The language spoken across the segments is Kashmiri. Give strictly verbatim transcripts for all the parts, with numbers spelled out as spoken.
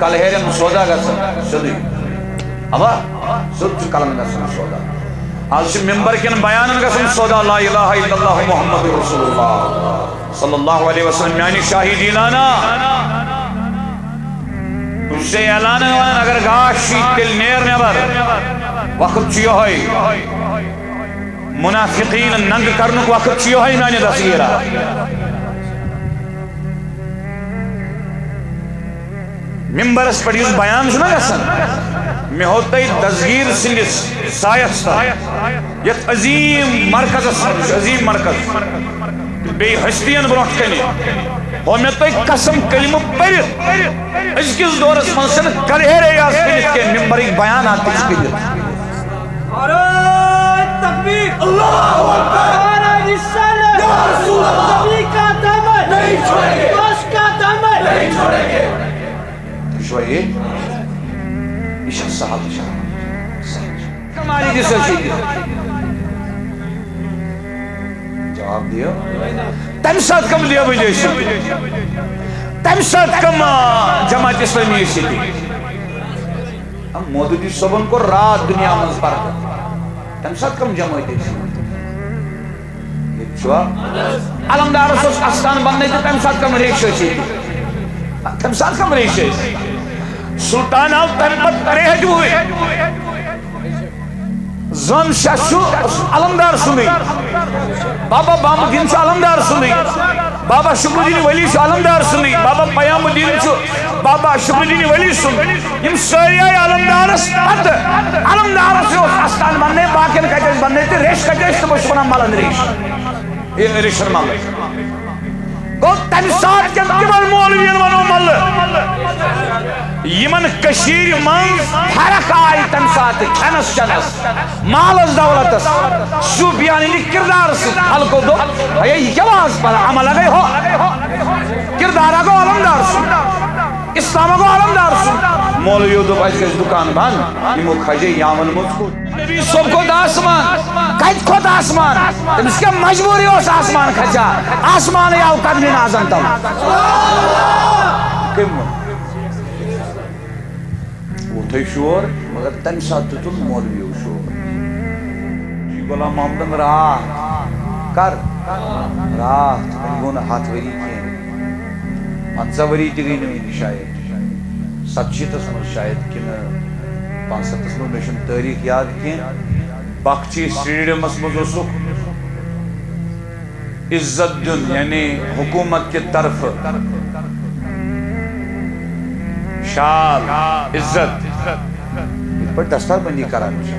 کلہٕ ہیرٮ۪ن سودا گژھان سیوٚدُے۔ اوا، سیوٚد چھُ کلن گژھان سودا۔ از چھُ ممبر کٮ۪ن بیانن گژھان سودا، لا الہ الا اللہ محمد رسول اللہ صلی اللہ علیہ وسلم، میانہِ شاہی دیٖنانہ۔ بہٕ چھُسے اعلان ونان، اگر گاش چھُے، تیٚلہِ نیر نٮ۪بر۔ وقت چھُ یِہوٚے۔ منافقین ننگ کرنُک وقت چھُ یِہوٚے میانہِ دستگیٖرا۔ ممبرس پٮ۪ٹھ یُس بیان چھُنہ گژھان، مےٚ ہوو تۄہہِ دستگیٖر سٕنٛدِس سایس تل، یتھ عظیٖم مرکزس منٛز، یہِ چھُ عظیٖم مرکز، تہٕ بیٚیہِ ہستین برونٛٹھ کنہِ، ہوو مےٚ تۄہہِ قسم کلمہٕ پٔرِتھ۔ أزکِس دورس منٛز چھِنہٕ کلہیرے یاژ کٔرِتھ کینٛہہ، ممبرٕکۍ بیانات تہِ چھِ کٔرِتھ۔ نعرہ تکبیر! اللہ اکبر! نعرہ رسالت! یا رسول اللہ! نبی کا دامن! نہیں چھوڑیں گے! دوست کا دامن! نہیں چھوڑیں گے! تُہۍ چھِوا ییٚتہِ؟ یہِ چھا سہل؟ یہِ چھا سہل؟ کمال یہِ دِژ اَسہِ ییٚتہِ۔ جواب دِیو۔ تَمہِ ساتہٕ کم لیبہٕ ٲسۍ ییٚتہِ؟ تَمہِ ساتہٕ کم، آ، جماعت اسلامی ٲسۍ ییٚتہِ؟ ہم مودودی صٲبن کوٚر راتھ دُنیا منٛز پردٕ۔ تَمہِ ساتہٕ کم جمٲعتۍ ٲسۍ یِمن؟ ییٚتہِ چھُوا؟ علمدارس اوس استان بننے تہٕ تَمہِ ساتہٕ کم ریشہٕ ٲسۍ ییٚتہِ؟ تَمہِ ساتہٕ کم ریشہٕ ٲسۍ؟ سلطان آو تَمہِ پتہٕ ترٛےٚ ہَتہِ وُہٕرۍ۔ زن شاہ چھُ علمدار سُنٛدٕے، بابا بام الدین چھُ علمدار سُنٛدٕے، بابا شکر الدین ولی چھُ علمدار سُنٛدٕے، بابا پیام الدین چھُ بابا شکر الدین ولی سُنٛد۔ یِم سٲری آیہِ علمدارس پتہٕ۔ علمدارس یہِ اوس استان بننے، باقین کتہِ ٲسۍ بننے تہٕ ریش کتہِ ٲسۍ، تِمو چھِ ونان ملن ریش۔ یہِ ریشن ملہٕ۔ گوٚو تمہِ ساتہٕ کٮ۪ن تِمن مولوین ونو ملہٕ۔ یِمن کٔشیٖرِ منٛز فرق آیہِ تمہِ ساتہٕ کھٮ۪نس چٮ۪نس، مالس دولتس، صوٗفیانہٕ ہٕنٛدِ کردارٕ سۭتۍ۔ خلقو دوٚپ، ہے، یہِ کیٛاہ واز پران؟ عمل ہا گٔے ہُہ۔ کردار ہا گوٚو علمدار سُنٛد۔ اسلام ہا گوٚو علمدار سُنٛد۔ مولویو دوٚپ، اَسہِ گژھِ دُکان بنٛد، یِمو کھجے یاوَن منٛز کوٚت؟ نبی صٲب کھوٚت آسمان۔ کَتہِ کھوٚت آسمان؟ تٔمِس کیٛاہ مجبوٗری اوس آسمان کھسان؟ آسمانٕے آو قدمِ نازن تل۔ کٔمۍ ووٚن؟ ووٚتھُے شور، مگر تَمہِ ساتہٕ تہِ تُل مولویو شور۔ جی غلام محمدن راتھ، کر؟ راتھ، وۄنۍ گوٚو نہٕ ہَتھ ؤری کینٛہہ، پنٛژاہ ؤری تہِ گٔے نہٕ وٕنہِ شاید، ستشیٖتس منٛز شاید کِنہٕ پانٛژستس منٛز، مےٚ چھُنہٕ تٲریٖخ یاد کینٛہہ۔ بخشی سٹیڈیمس منٛز اوسُکھ عزت دیُن، یعنی حکومت کہِ طرفہٕ شال، عزت، یِتھ پٲٹھۍ دستار بندی کران چھِ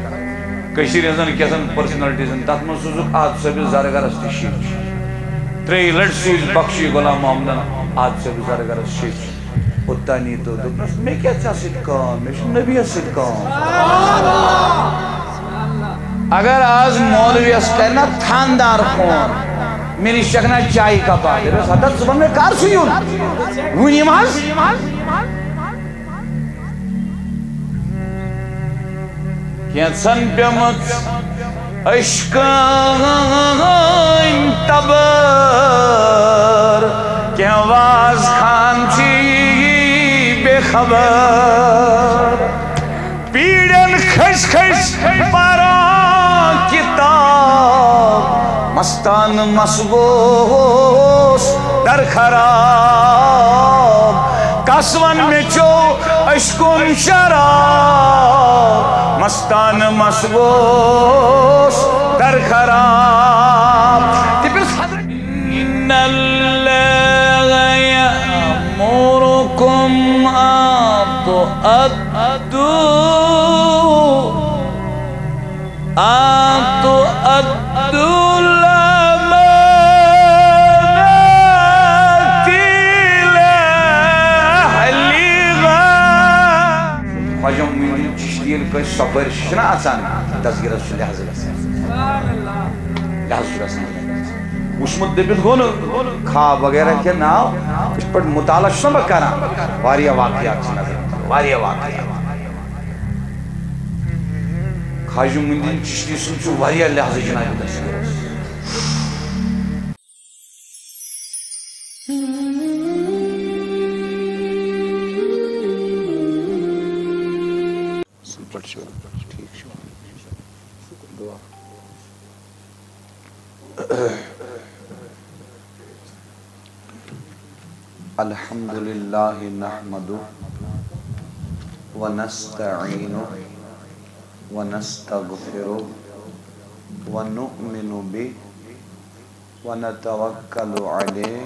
کٔشیٖرِ ہٕنٛزن کینٛژن پرسنلٹیٖزن، تتھ منٛز سوٗزُکھ آدٕ صٲبِس زرگرس تہِ شیٚچھ۔ ترٛیٚیہِ لٹہِ سوٗزۍ بخشی غلام محمدن آدٕ صٲبِس زرگرس شیٚچھ۔ اوٚتانی تہٕ دوٚپنَس، "مےٚ کیٛاہ ژےٚ سۭتۍ کٲم؟ مےٚ چھُ نبیَس سۭتۍ کٲم۔" اگر آز مولویَس کرِ نا تھاندار فون، "مےٚ نِش چکھ نا چایہِ کپا؟" دَپٮ۪س، "ہتا ژٕ وَن مےٚ کر چھُ یُن؟ وُنۍ یِم حظ؟" کینٛژن پیمٕژ عشقٕنۍ تبٕر، کینٛہہ واز خان چھی بے خبر۔ پیٖڑن کھٔسۍ کھٔسۍ پران کتاب، مستان مس گوس در خراب۔ کس ون مےٚ چو عشقُن شراب، مستان مس گوس در خراب۔ تٔمِس حضرت ان اللہ یأمرکم ان تؤدوا، ان تؤدوا الامانات الی اہلہا۔ خواجہ معین الدین چشتی ییٚلہِ کٲنٛسہِ سۄپٲرۍ چھِ نہ اَژان، دستگیٖرس چھُ لحاظ گژھان۔ لحاظ چھُ گژھان۔ وٕچھمُت دٔپِتھ گوٚو نہٕ، خواب وغیرہ کینٛہہ ناو، یِتھ پٲٹھۍ مطالعہ چھُس نہ بہٕ کران، واریاہ واقعات چھِ نظرِ منٛز، واریاہ واقعات۔ خواجہ معین الدین چشتی سُنٛد چھُ واریاہ لحاظ جناب دستگیٖرس۔ ٹھیک چھُ۔ دُعا۔ الحمد لله نحمده ونستعينه ونستغفره ونؤمن به ونتوكل عليه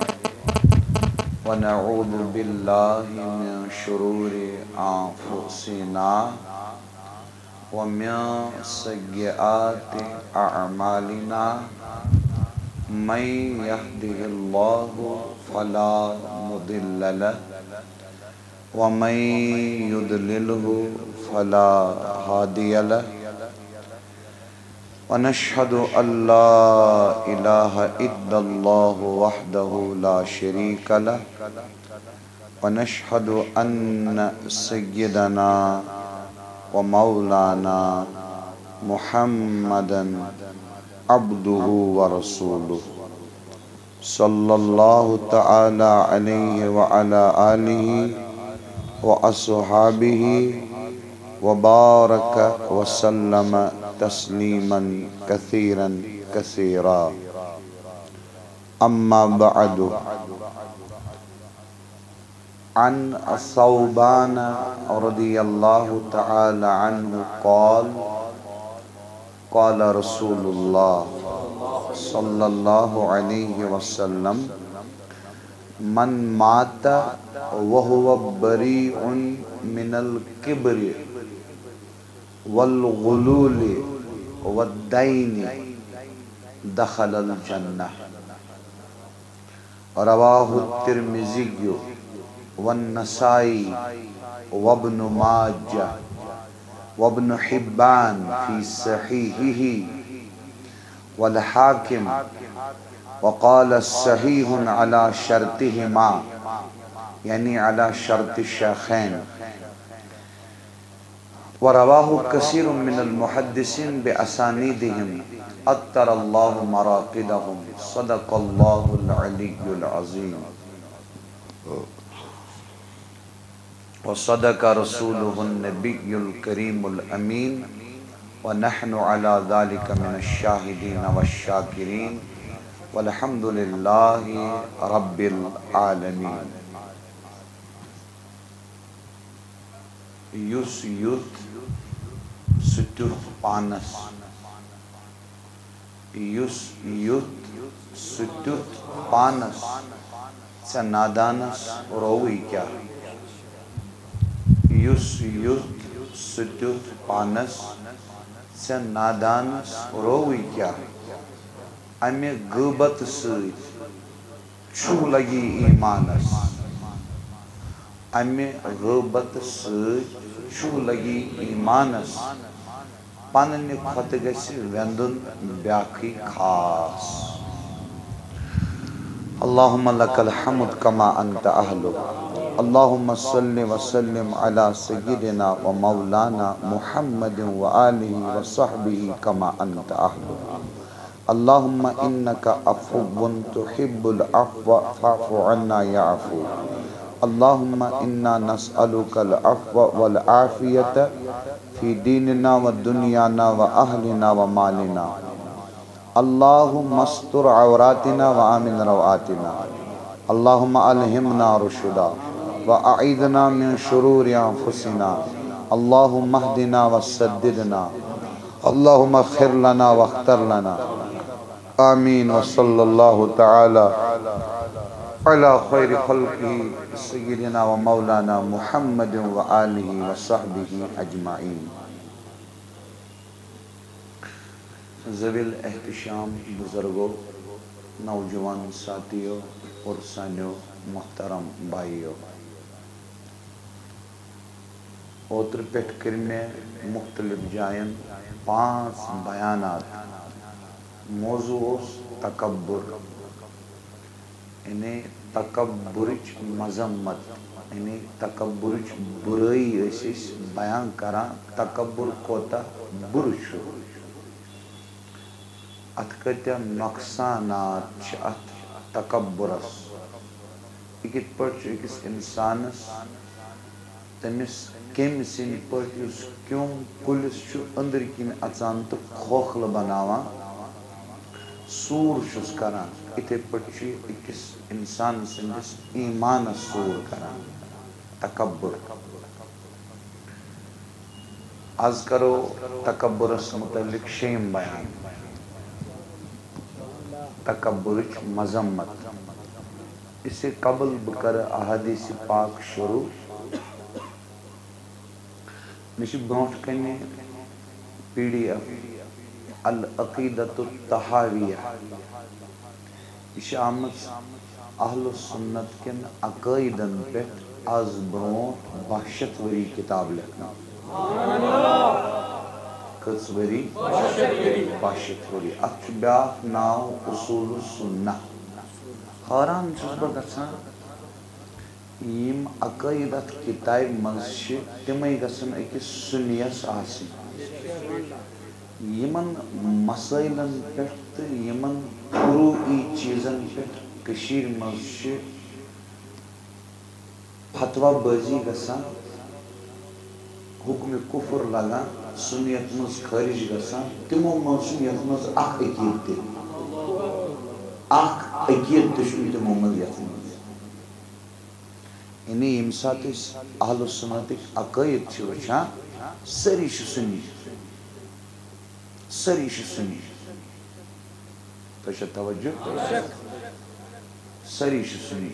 ونعوذ بالله من شرور أنفسنا ومن سيئات أعمالنا. من يهده الله فلا مضل له ومن يضلله فلا هادي له. ونشهد أن لا إله إلا الله وحده لا شريك له. ونشهد أن سيدنا ومولانا محمدا عبده ورسوله، صلى الله تعالى عليه وعلى آله وأصحابه وبارك وسلم تسليما كثيرا كثيرا. أما بعد، عن ثوبان رضي الله تعالى عنه قال: قال رسول الله صلى الله عليه وسلم: من مات وهو بريء من الكبر والغلول والدين دخل الجنة. رواه الترمذي والنسائي وابن ماجه وابن حبان في صحيحه والحاكم وقال صحيح على شرطهما، يعني على شرط الشيخين. ورواه كثير من المحدثين بأسانيدهم، أطر الله مراقدهم. صدق الله العلي العظيم. وصدق رسوله النبي الكريم الأمين، ونحن على ذلك من الشاهدين والشاكرين، والحمد لله رب العالمين. یُس یُتھ سُہ تیُتھ پانَس۔ یُس یُتھ سُہ تیُتھ پانَس، ژےٚ نادانَس رووٕے کیٛاہ؟ یُس یُتھ سُہ تیُتھ پانَس، ژےٚ نادانَس رووٕے کیٛاہ؟ اَمہِ غٲبت سۭتۍ چھُو لگی ایمانس، امہِ غٲبت سۭتۍ چھُو لگی ایمانس، پننہِ کھۄتہٕ گژھِ وٮ۪ندُن بیاکھٕے خاص۔ اللهم لك الحمد كما أنت أهله. اللهم صل وسلم على سيدنا ومولانا محمد وآله وصحبه كما أنت أهله. اللهم إنك عفو تحب العفو فاعف عنا يا عفو. اللهم إنا نسألك العفو والعافية في ديننا ودنيانا وأهلنا ومالنا. اللهم استر عوراتنا وآمن روعاتنا. اللهم ألهمنا رشدا وأعيذنا من شرور أنفسنا. اللهم اهدنا وسددنا. اللهم خير لنا واختر لنا. آمين. وصلى الله تعالى على خير خلقه سيدنا ومولانا محمد وآله وصحبه أجمعين. ذوي الاحتشام بزرگو، نوجوان ساتھیو اور سانیو محترم بھائیو۔ اوترٕ پٮ۪ٹھ کٔرۍ مےٚ مُختٔلِف جاین پانٛژھ بیانات۔ موضوع اوس تکبر، یعنی تکبرٕچ مذمت، یعنی تکبرٕچ بُرٲیی ٲسۍ أسۍ بیان کران، تکبر کوتاہ بُرٕ چھُ۔ اتھ کۭتیاہ نۄقصانات چھِ اتھ تکبرس؟ یہِ کِتھ پٲٹھۍ چھُ أکِس انسانس تٔمِس کیٚمۍ سٕنٛدۍ پٲٹھۍ، یُس کیوٚم کُلِس چھُ أنٛدرۍ کِنۍ اَژان تہٕ کھوکھلہٕ بناوان، سوٗر چھُس کران، یِتھَے پٲٹھۍ چھُ یہِ أکِس اِنسان سٕنٛدِس ایٖمانَس سوٗر کران۔ تکبر۔ از کرو تکبرس متعلق شیٚیِم بیان، تکبرٕچ مذمت۔ اس سے قبل بہٕ کرٕ احادیث پاک شروع، مےٚ چھِ برونٛٹھ کنہِ پی ڈی ایف العقیدۃ الطحاویہ۔ یہِ چھِ آمٕژ اہل سنت کٮ۪ن عقٲیدن پٮ۪ٹھ از برونٛٹھ باہ شیٚتھ ؤری کتاب لیکھنہٕ۔ کٔژ ؤری؟ باہ شیٚتھ ؤری۔ اتھ چھُ بیاکھ ناو اصول السنہ۔ حٲران چھُس بہٕ گژھان، یِم عقٲیِد اَتھ کِتابہِ منٛز چھِ، تِمَے گژھن أکِس سُنیَس آسٕنۍ۔ یِمَن مسٲیلَن پٮ۪ٹھ تہٕ یِمَن فروعی چیٖزَن پٮ۪ٹھ کٔشیٖرِ منٛز چھِ فتویٰ بٲزی گژھان، حُکمِ کُفر لگان، سُنیَت منٛز خٲرِج گژھان، تِمو منٛز چھُنہٕ یَتھ منٛز اَکھ عقیٖد تہِ، اَکھ عقیٖد تہِ چھُنہٕ تِمو منٛز یَتھ منٛز۔ یعنی ییٚمہِ ساتہٕ أسۍ اہل سنتٕکۍ عقٲیِد چھِ وٕچھان، سٲری چھِ سُنی، سٲری چھِ سُنی۔ تۄہہِ چھا توجہ؟ سٲری چھِ سُنی۔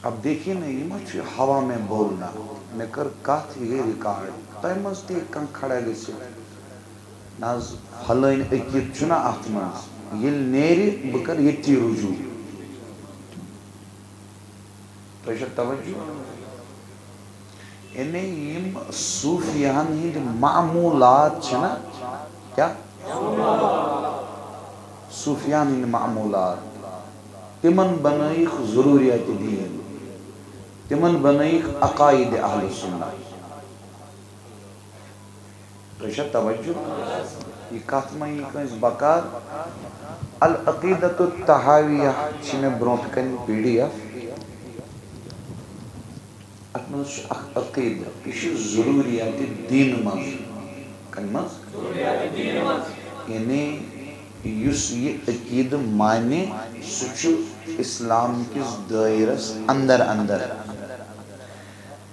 اب دیکھیے نا، یہِ ما چھُ ہوا میں بولنا؟ مےٚ کٔر کتھ، یہِ گٔے ریکارڈ۔ تۄہہِ منٛز تہِ ہیٚکہِ کانٛہہ کھڑا گٔژھِتھ، نہ حظ، فلٲنۍ عقیٖد چھُنہ اتھ منٛز، ییٚلہِ نیرِ، بہٕ کرٕ ییٚتی رجوع۔ تۄہہِ چھا توجہ؟ یعنی یِم صوٗفیاہن ہٕنٛدۍ معموٗلات چھِنہ، کیٛاہ؟ صوٗفیاہن ہٕنٛدۍ معموٗلات، تِمن بنٲیِکھ ضروٗریات دیٖن، تِمن بنٲیِکھ عقاید اہل سنت۔ تۄہہِ چھا توجہ؟ یہِ کتھ ما یی کٲنٛسہِ بکار؟ العقیدۃ الطحاویہ چھِ مےٚ برونٛٹھ کنہِ پی ڈی ایف۔ اتھ منٛز چھُ اکھ عقیدٕ، یہِ چھُ ضروٗریات دیٖن منٛز۔ کمہِ منٛز؟ یعنی یُس یہِ عقیدٕ مانہِ، سُہ چھُ اسلام کِس دٲیرس اندر اندر۔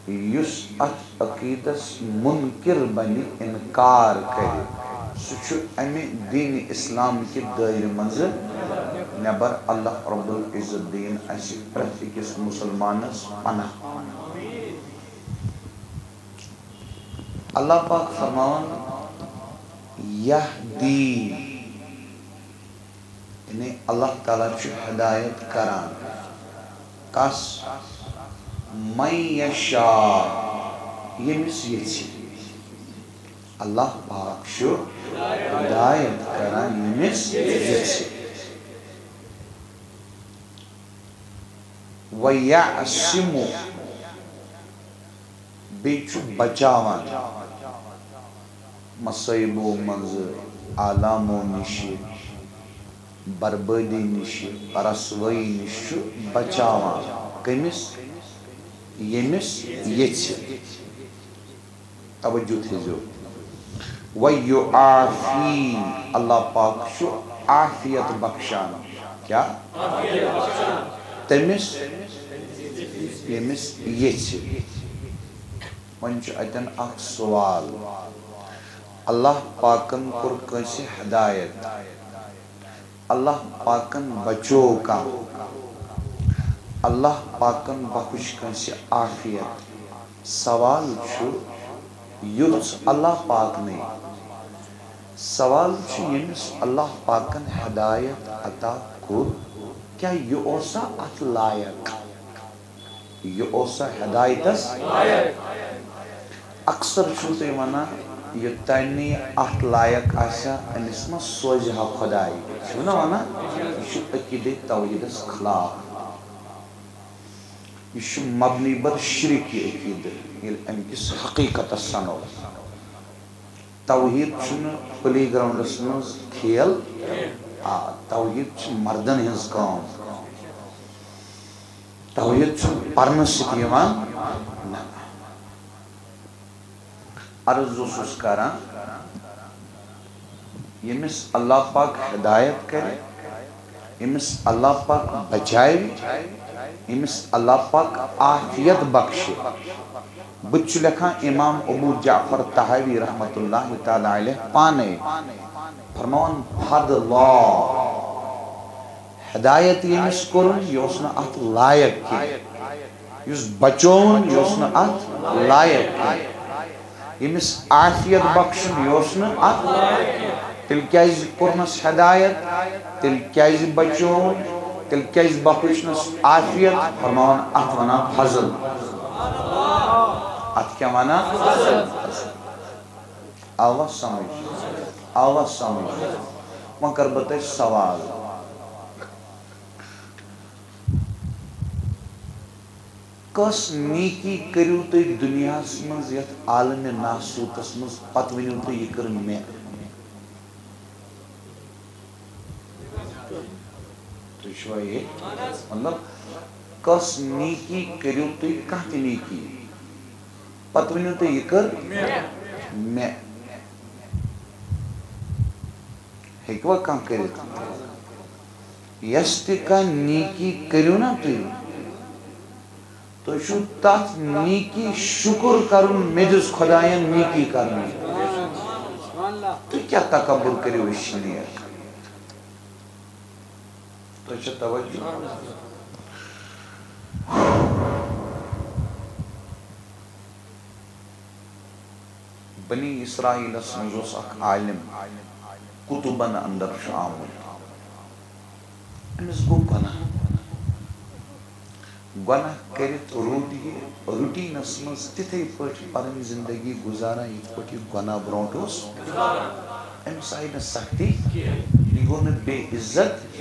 یُس اتھ عقیدس منکر بنہِ، انکار کرِ، سُہ چھُ امہِ دین اسلام کہِ دٲیرٕ منٛزٕ نٮ۪بر۔ اللہ رب العزت دِیِن اسہِ پرٛٮ۪تھ أکِس مسلمانس پناہ۔ اللہ پاک فرماوان، یہدی، یعنی اللہ تعالیٰ چھُ ہدایت کران۔ کس؟ من یشاء، ییٚمِس یژھِ۔ اللہ پاک چھُ ہدایت کران ییٚمِس یژھِ۔ ویعصم، بیٚیہِ چھُ بچاوان مصٲیبو منٛزٕ، آلامو نِشہِ، بربٲدی نِشہِ، رسوٲیی نِش چھُ بچاوان۔ کٔمِس؟ ییٚمِس یژھِ۔ توجہ تھٲیزیو۔ ویعافی، اللہ پاک چھُ عافیت بخشان۔ کیٛاہ؟ تٔمِس، ییٚمِس یژھِ۔ وۄنۍ چھُ اَتٮ۪ن اکھ سوال۔ اللہ پاکن کوٚر کٲنٛسہِ ہدایت، اللہ پاکن بچو کانٛہہ، اللہ پاکن بخش کٲنٛسہِ عافیت۔ سوال چھُ، یُس اللہ پاک نہٕ، سوال چھُ، ییٚمِس اللہ پاکن ہدایت عطا کوٚر، کیٛاہ یہِ اوسا اتھ لایق؟ یہِ اوسا ہدایتس؟ اکثر چھُو تُہۍ ونان، یوٚتام نہٕ یہِ اتھ لایق آسہِ ہا، أمِس ما سوزِ ہا خداے؟ چھِو نا ونان؟ یہِ چھُ عقیدے توحیدس خلاف۔ یہِ چھُ مبنی بر شرک یہِ عقیدٕ، ییٚلہِ امہِ کِس حقیقتس سنو۔ توحید چھُنہٕ پلے گراؤنڈس منٛز کھیل، آ، توحید چھِ مردن ہٕنٛز کٲم۔ توحید چھُنہٕ پرنہٕ سۭتۍ یِوان۔ نہ۔ عرض اوسُس کران، ییٚمِس اللہ پاک ہدایت کرِ، ییٚمِس اللہ پاک بچاوِ، ییٚمِس اللہ پاک عافیت بخشِ۔ بہٕ تہِ چھُ لیکھان امام ابو جعفر طحاوی رحمتہ اللہ تعالیٰ علیہ پانے فرماوان، فضلا، ہدایت ییٚمِس کوٚرُن، یہِ اوس نہٕ اتھ لایق کینٛہہ۔ یُس بچووُن، یہِ اوس نہٕ اتھ لایق کینٛہہ۔ ییٚمِس عافیت بخشُن، یہِ اوس نہٕ اتھ۔ تیٚلہِ کیازِ کوٚرنس ہدایت؟ تیٚلہِ کیازِ بچووُن؟ تیٚلہِ کیازِ بخشنس عافیت؟ فرماوان، اتھ ونان فضل۔ اتھ کیٛاہ ونان؟ آوا سمجھ؟ آوا سمجھ؟ وۄنۍ کرٕ بہٕ تۄہہِ سوال۔ کۄس نیکی کٔرِو تُہۍ دُنیاہَس منٛز یَتھ عالمِ ناسوتَس منٛز، پَتہٕ ؤنِو تُہۍ، یہِ کٔر مےٚ؟ تُہۍ چھِوا یہِ؟ مطلب، کۄس نیکی کٔرِو تُہۍ، کانٛہہ تہِ نیکی، پَتہٕ ؤنِو تُہۍ، یہِ کٔر مےٚ؟ ہیٚکوا کانٛہہ کٔرِتھ؟ یۄس تہِ کانٛہہ نیکی کٔرِو نا تُہۍ، تُہۍ چھُو تَتھ نیکی شُکُر کَرُن، مےٚ دِژ خۄدایَن نیکی کَرنٕچ۔ تُہۍ کیٛاہ تکبر کٔرِو، أسۍ چھِ نیک؟ تۄہہِ چھا توجہ؟ بنی اسرائیلس منٛز اوس اکھ عالم، کتبن اندر چھُ آمُت۔ أمِس گوٚو گۄناہ۔ گۄناہ کٔرِتھ روٗد یہِ روٹینس منٛز تِتھے پٲٹھۍ پنٕنۍ زندگی گُزاران، یِتھ پٲٹھۍ یہِ گۄناہ برونٛٹھ اوس۔ أمِس آیہِ نہٕ سختی، یہِ گوٚو نہٕ بے عزت۔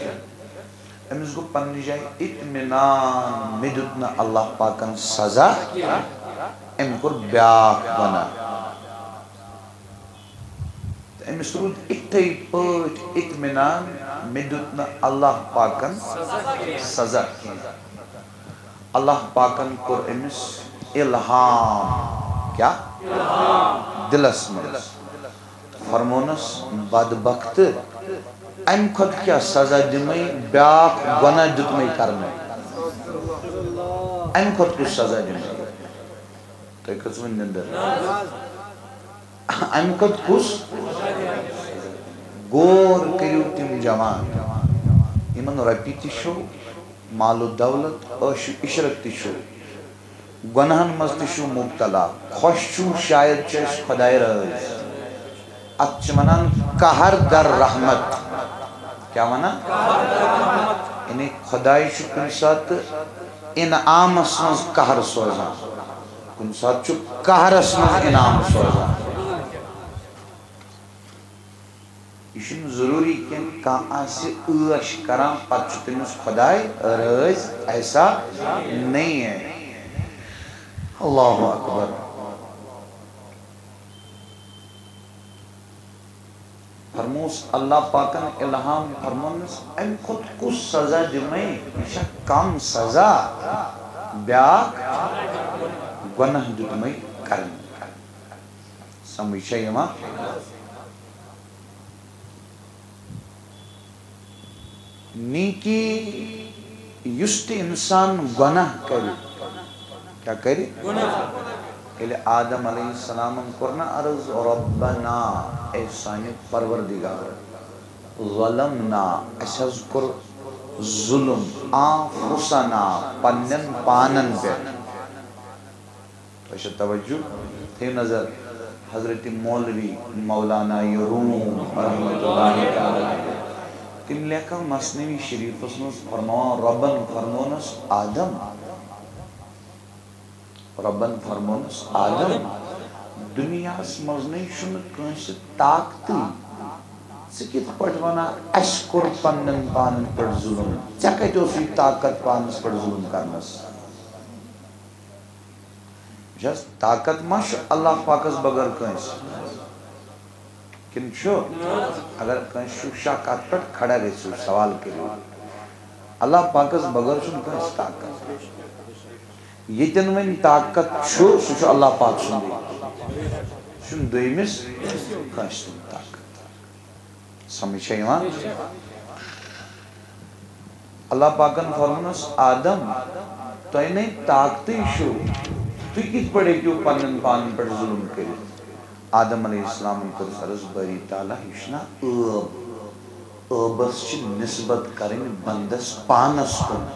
أمِس گوٚو پننہِ جایہِ اطمینان، مےٚ دیُت نہٕ اللہ پاکن سزا، أمۍ کوٚر بیٛاکھ گۄناہ۔ تہٕ أمِس روٗد اِتھَے پٲٹھۍ اطمینان، مےٚ دیُت نہٕ اللہ پاکن سزا کینٛہہ۔ اللہ پاکن کوٚر أمِس الہام۔ کیٛاہ؟ دِلس منٛز۔ فرمونس، بدبخت، امہِ کھۄتہٕ کیٛاہ سزا دِمے؟ بیٛاکھ گۄناہ دیُتمے کرنہٕ، امہِ کھۄتہٕ کُس سزا دِمے؟ تُہۍ کٔژ وٕنۍ نِندٕر؟ امہِ کھۄتہٕ کُس؟ غور کٔرِو تِم جوان، یِمن رۄپیہِ تہِ چھُو، مال و دولت، عٲش و عشرت تہِ چھُو، گۄناہن منٛز تہِ چھُو مبتلا، خۄش چھُو، شاید چھُ اَسہِ خۄداے رٲضۍ۔ اتھ چھِ ونان قہر در رحمت۔ کیٛاہ ونان؟ یعنی خۄداے چھُ کُنہِ ساتہٕ انعامس منٛز قہر سوزان، کُنہِ ساتہٕ چھُ قہرس منٛز انعام سوزان۔ یہِ چھُنہٕ ضروٗری کینٛہہ کانٛہہ آسہِ عٲش کران، پتہٕ چھُ تٔمِس خۄداے رٲضۍ، ایسا نہیں ہے۔ اللہ اکبر۔ فرموس اللہ پاکن الہام، فرمونس، امہِ کھۄتہٕ کُس سزا دِمے؟ یہِ چھا کم سزا؟ بیٛاکھ گۄناہ دیُتمے کرنہٕ۔ سمجھ چھا یِوان؟ نیکی، یُس تہِ انسان گۄناہ کرِ، کیٛاہ کرِ؟ ییٚلہِ آدم علیہ السلامن کوٚر نہ عرض، ربنا، اے سانہِ پروردگار، ظلمنا، اسہِ حظ کوٚر ظلم، انفسنا، پننٮ۪ن پانن پٮ۪ٹھ۔ تۄہہِ چھا توجہ؟ تھٲیِو نظر، حضرت مولوی مولانا روم رحمتہ اللہ تعالیٰ علیہ، تِم لیکھن مثنوی شریفس منٛز، فرماوان، رۄبن فرمونس آدم، رۄبن فرمونس آدم، دُنیاہس منٛز نے چھُنہٕ کٲنٛسہِ طاقتٕے، ژٕ کِتھ پٲٹھۍ ونان، اسہِ کوٚر پننٮ۪ن پانن پٮ۪ٹھ ظلم؟ ژےٚ کتہِ اوسُے طاقت پانس پٮ۪ٹھ ظلم کرنس؟ وٕچھ حظ، طاقت ما چھُ اللہ پاکس بغٲر کٲنٛسہِ؟ کِنہٕ چھُ؟ اگر کٲنٛسہِ چھُ شک، اتھ پٮ۪ٹھ کھڑا گژھِو، سوال کٔرِو۔ اللہ پاکس بغٲر چھُنہٕ کٲنٛسہِ طاقت۔ ییٚتٮ۪ن وۄنۍ طاقت چھُ، سُہ چھُ اللہ پاک سُنٛدُے۔ سُہ چھُنہٕ دوٚیمِس کٲنٛسہِ ہُنٛد طاقت۔ سمجھ چھا یِوان؟ اللہ پاکن فرمونس، "آدم، تۄہہِ نے طاقتٕے چھُو، تُہۍ کِتھ پٲٹھۍ ہیٚکِو پننٮ۪ن پانن پٮ۪ٹھ ظُلُم کٔرِتھ؟" آدم علیہ السلامن کوٚرُس عرض، "باری تعالیٰ، یہِ چھُنہ ٲب، ٲبس چھِ نسبت کرٕنۍ بندس پانس کُن،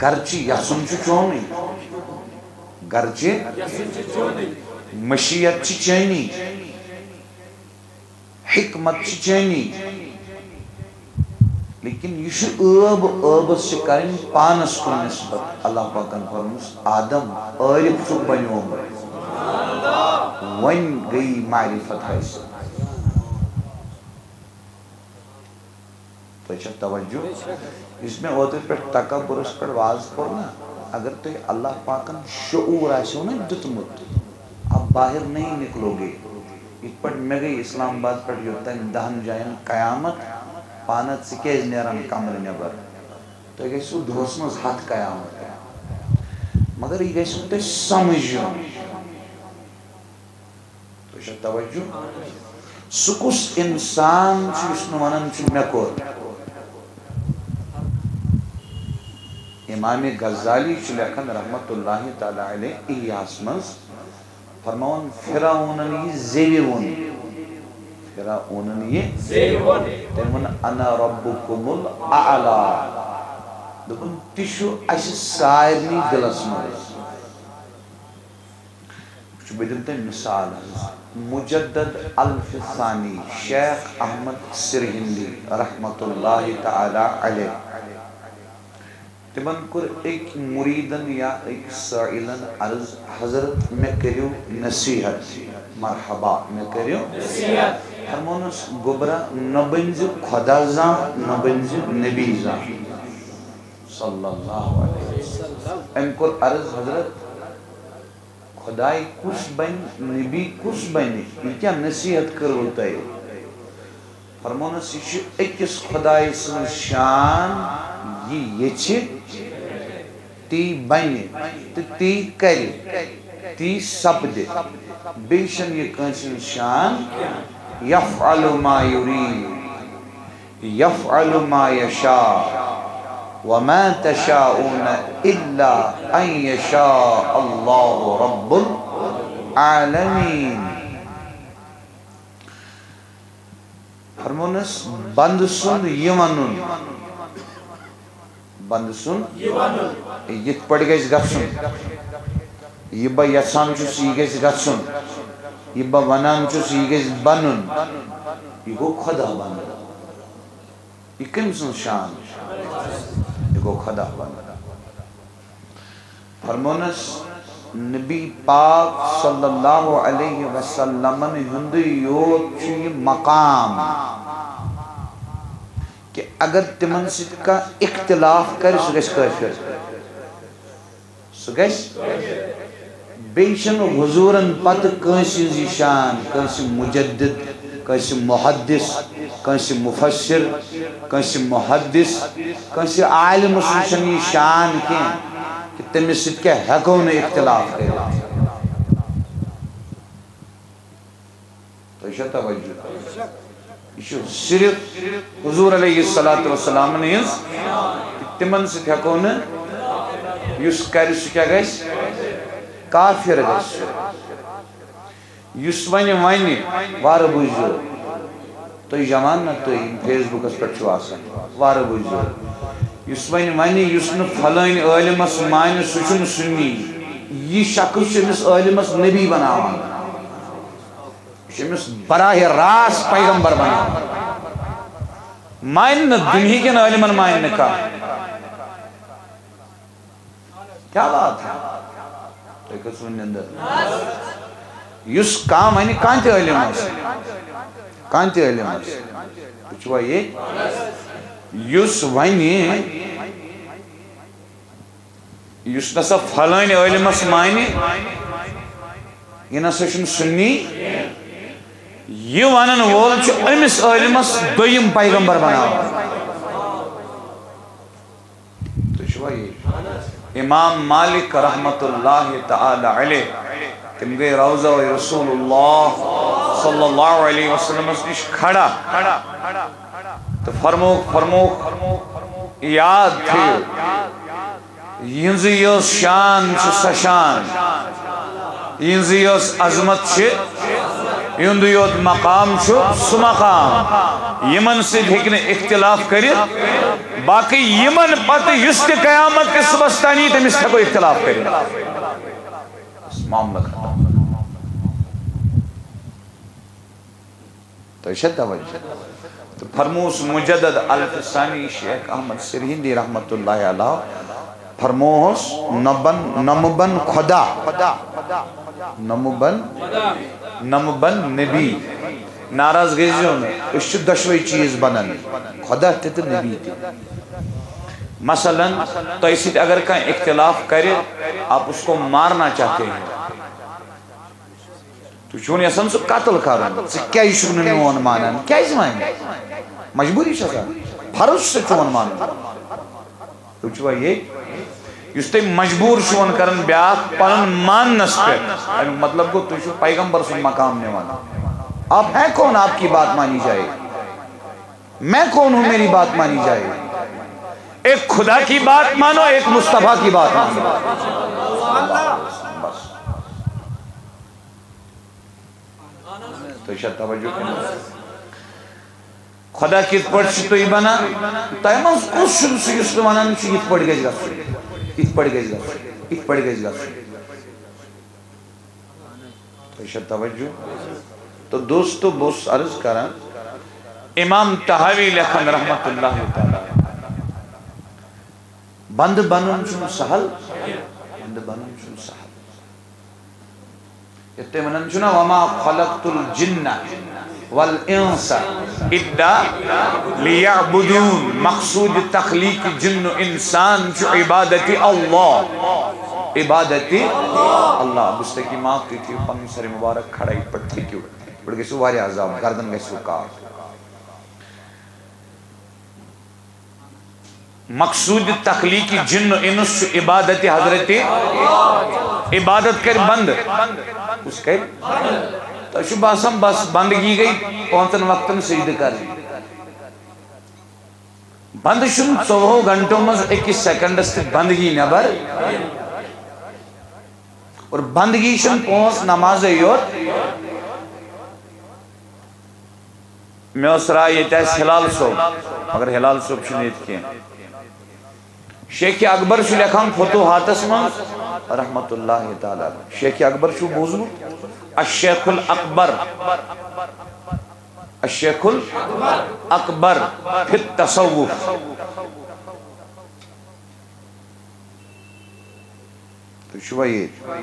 گرچہِ یژھُن چھُ چونُے، گرچہِ مشیت چھِ چٲنی، حکمت چھِ چٲنی، لیکن یہِ چھُ ٲب، ٲبس چھِ کرٕنۍ پانس کُن نسبت۔" اللہ پاکن فرموس، "آدم، عارف چھُکھ بنیومُت، وۄنۍ گٔیی معرفت حٲصِل۔" تۄہہِ چھا توجہ؟ یُس مےٚ اوترٕ پٮ۪ٹھ تکبرس پٮ۪ٹھ واز کوٚر نا، اگر تۄہہِ اللہ پاکن شعوٗر آسیو نا دیُتمُت، اب باہر نہیں نکلو گے۔ یِتھ پٲٹھۍ مےٚ گٔے اسلام آباد پٮ۪ٹھ یوٚتام دَہَن جاین قیامت، پانہ ژٕ کیازِ نیران کمرٕ نٮ۪بر؟ تۄہہِ گژھِوٕ دۄہس منٛز ہتھ قیامت۔ مگر یہِ گژھِوٕ تۄہہِ سمجھ یُن۔ تُہۍ چھا توجہ؟ سُہ کُس انسان چھُ یُس نہٕ ونان چھُ مےٚ کوٚر؟ امام غزالی چھُ لیکھان رحمت اللہ تعالیٰ علیہ احیاہس منٛز، فرماوان، فرعونن یہِ زیوِ ووٚن، فرعونن یہِ زیوِ ووٚن، تٔمۍ ووٚن، "انا ربکم الاعلی"، دوٚپُن، "تہِ چھُ اسہِ سارنٕے دِلس منٛز۔" وٕچھِو، بہٕ دِمہٕ تۄہہِ مثال حظ۔ مجدد الف ثانی شیخ احمد سرہندی رحمت اللہ تعالیٰ علیہ، تِمن کوٚر أکۍ مُریٖدن یا أکۍ سٲیلن عرض، "حضرت، مےٚ کٔرِو نصیحت۔" مرحبا، مےٚ کٔرِو نصیحت۔ فرمونس، "گوٚبرا، نہ بٔنزِ خدا زانٛہہ، نہ بٔنزِ نبی زانٛہہ۔" صلی اللہ علیہ وسلم۔ أمۍ کوٚر عرض، "حضرت، خداے کُس بنہِ، نبی کُس بنہِ؟ یہِ کیٛاہ نصیحت کٔروٕ تۄہہِ؟" فرمونس، "یہِ چھُ أکِس خدایہِ سٕنٛز شان، یہِ یژھِ، تی بنہِ تہٕ تی کرِ، تی سپدِ۔ بیٚیہِ چھَنہٕ یہِ کٲنٛسہِ ہٕنٛز شان۔ یفعل ما یرید۔" یفعل ما یشاء وما تشاءون الا ان یشاء اللہ رب العالمین۔ فرمونس، بندٕ سُنٛد یہِ ونُن، بندٕ سُنٛد یہِ ونُن، یِتھ پٲٹھۍ گژھِ گژھُن، یہِ بہٕ یژھان چھُس، یہِ گژھِ گژھُن، یہِ بہٕ ونان چھُس، یہِ گژھِ بنُن، یہِ گوٚو خدا بنُن۔ یہِ کٔمۍ سٕنٛز شان؟ یہِ گوٚو خدا بنٛد۔ فرمونس، نبی پاک صلی اللہ علیہ وسلمن ہُنٛدُے یوت چھُ یہِ مقام کہِ اگر تِمن سۭتۍ کانٛہہ اختلاف کرِ، سُہ گژھِ کٲفِر۔ سُہ گژھِ۔ بیٚیہِ چھُنہٕ حضوٗرن پتہٕ کٲنٛسہِ ہٕنٛز یہِ شان، کٲنٛسہِ مُجدد، کٲنٛسہِ محدث، کٲنٛسہِ مُفسر، کٲنٛسہِ محدث، کٲنٛسہِ عالمہٕ سٕنٛز چھَنہٕ یہِ شان کینٛہہ کہِ تٔمِس سۭتۍ کیٛاہ ہٮ۪کو نہٕ اختلاف کٔرِتھ۔ تۄہہِ چھا توجہ؟ یہِ چھُ صرف حضور علیہ الصلوۃ والسلام ہٕنٛز۔ تِمن سۭتۍ ہٮ۪کو نہٕ، یُس کرِ سُہ کیٛاہ گژھِ؟ کافر گژھِ۔ یُس وۄنۍ ونہِ، وارٕ بوٗزِو، تُہۍ جوان نہ تُہۍ یِم فیس بُکس پٮ۪ٹھ چھِو آسان، وارٕ بوٗزِو۔ یُس وۄنۍ ونہِ، یُس نہٕ فلٲنۍ عٲلمس مانہِ، سُہ چھُنہٕ سُنی۔ یہِ شخص چھُ أمِس عٲلمس نبی بناوان۔ یہِ چھُ أمِس براہ راست پیغمبر بناوان۔ مانہِ نہٕ، دُنہِکٮ۪ن عٲلمن مانہِ نہٕ کانٛہہ۔ کیا بات ہے؟ تُہۍ کٔژ وُن نِندٕر؟ یُس کانٛہہ وَنہِ، کانٛہہ تہِ عٲلم آسہِ، کانٛہہ تہِ عٲلم آسہِ، وٕچھوا ییٚتہِ؟ یُس وَنہِ، یُس نسا فلٲنۍ عٲلمس مانہِ، یہِ نسا چھُنہٕ سُنی۔ یہِ ونن وول چھُ أمِس عٲلمس دوٚیِم پیغمبر بناوان۔ امام مالک رحمت اللہ تعالی علیہ، تم گئی روضہ رسول اللہ صلی اللہ علیہ وسلم نش کھڑا تو فرمو، فرمو، یاد تھیو، یہنزی یوس شان چھ سہ شان، یہنزی یوس عظمت چھ، یہند یوت مقام چھ سہ مقام، یمن سۭتۍ ہیٚکہِ نہٕ اختلاف کٔرِتھ۔ باقی یمن پتہٕ یُس تہِ قیامت کِس صبحس تانی، تٔمِس ہیٚکو اختلاف کٔرِتھ۔ بس معاملہ ختم۔ تۄہہِ چھا توجہ؟ تہٕ فرموس مجدد الف ثانی شیخ احمد سرہندی رحمت اللہ علیہ، فرموس، نہ بن، نہ مہ بن خدا، نہ مہ بن، نہ مہ بن نبی۔ ناراض گٔژھۍزیو نہٕ، أسۍ چھِ دۄشوے چیٖز بنان، خدا تہِ تہٕ نبی تہِ۔ مثلاً، تۄہہِ سۭتۍ اگر کانٛہہ اختلاف کرِ، آپ اس کو مارنا چاہتے ہیں۔ تُہۍ چھِو یژھان سُہ قتل کرُن۔ ژٕ کیازِ چھُکھ نہٕ میون مانان؟ کیازِ مانہِ؟ مجبوٗری چھےٚ سا؟ فرض چھُ چون مانُن۔ تُہۍ چھِوا ییٚتہِ؟ یُس تُہۍ مجبوٗر چھُون کران بیٛاکھ پنُن ماننس پٮ۪ٹھ، اَمیُک مطلب گوٚو تُہۍ چھِو پیغمبر سُنٛد مقام نِوان۔ آپ ہیں کون آپ کی بات مانی جائے؟ میں کون ہوں میری بات مانی جائے؟ ایک خدا کی بات مانو، ایک مصطفیٰ کی بات مانو۔ بس۔ تُہۍ چھا توجہ کٔرمٕژ؟ خدا کِتھ پٲٹھۍ چھِ تُہۍ بنان؟ تۄہہِ منٛز کُس چھُ سُہ یُس نہٕ وَنان چھُ، یِتھ پٲٹھۍ گژھِ گژھُن، یِتھ پٲٹھۍ گژھِ گژھُن، یِتھ پٲٹھۍ گژھِ گژھُن؟ تُہۍ چھا توجہ؟ تو دوستو، بہٕ اوسُس عرض کران، امام طحاوی لیکھان رحمت اللہ تعالیٰ، بندٕ بنُن چھُنہٕ سہل، بندٕ بنُن چھُنہٕ سہل۔ یتھ تُہۍ ونان چھِو نا، "وما خلقت الجن والانس الا لیعبدون"، مقصود تخلیق جن و انسان چھُ عبادت اللہ، عبادت اللہ۔ بہٕ چھُس تۄہہِ معاف، تُہۍ تھٲیِو پنُن سر مبارک کھڑا، یِتھ پٲٹھۍ تھٔکِو، یِتھ پٲٹھۍ گٔژھِو واریاہ عذاب، گردن گژھِوٕ کار۔ مقصود تخلیق جن و انس چھُ عبادت حضرت، عبادت کرِ بندٕ۔ کُس کرِ؟ تۄہہِ چھُ باسان بس بندگی گٔے پانٛژن وقتن سجدٕ کرٕنۍ۔ بندٕ چھُنہٕ ژوٚوُہو گھنٹو منٛز أکِس سیکنڈس تہِ بندگی نٮ۪بر۔ اور بندگی چھُنہٕ پانٛژھ نمازے یوت۔ مےٚ ٲس راے ییٚتہِ آسہِ ہلال صٲب، مگر ہلال صٲب چھُنہٕ ییٚتہِ کینٛہہ۔ شیخ اکبر چھُ لیکھان فتوحاتس منٛز رحمت اللہ تعالیٰ علیہ۔ شیخ اکبر چھُو بوٗزمُت؟ الشیخ الاکبر، الشیخ الاکبر فی التصوف۔ تُہۍ چھِوا ییٚتہِ؟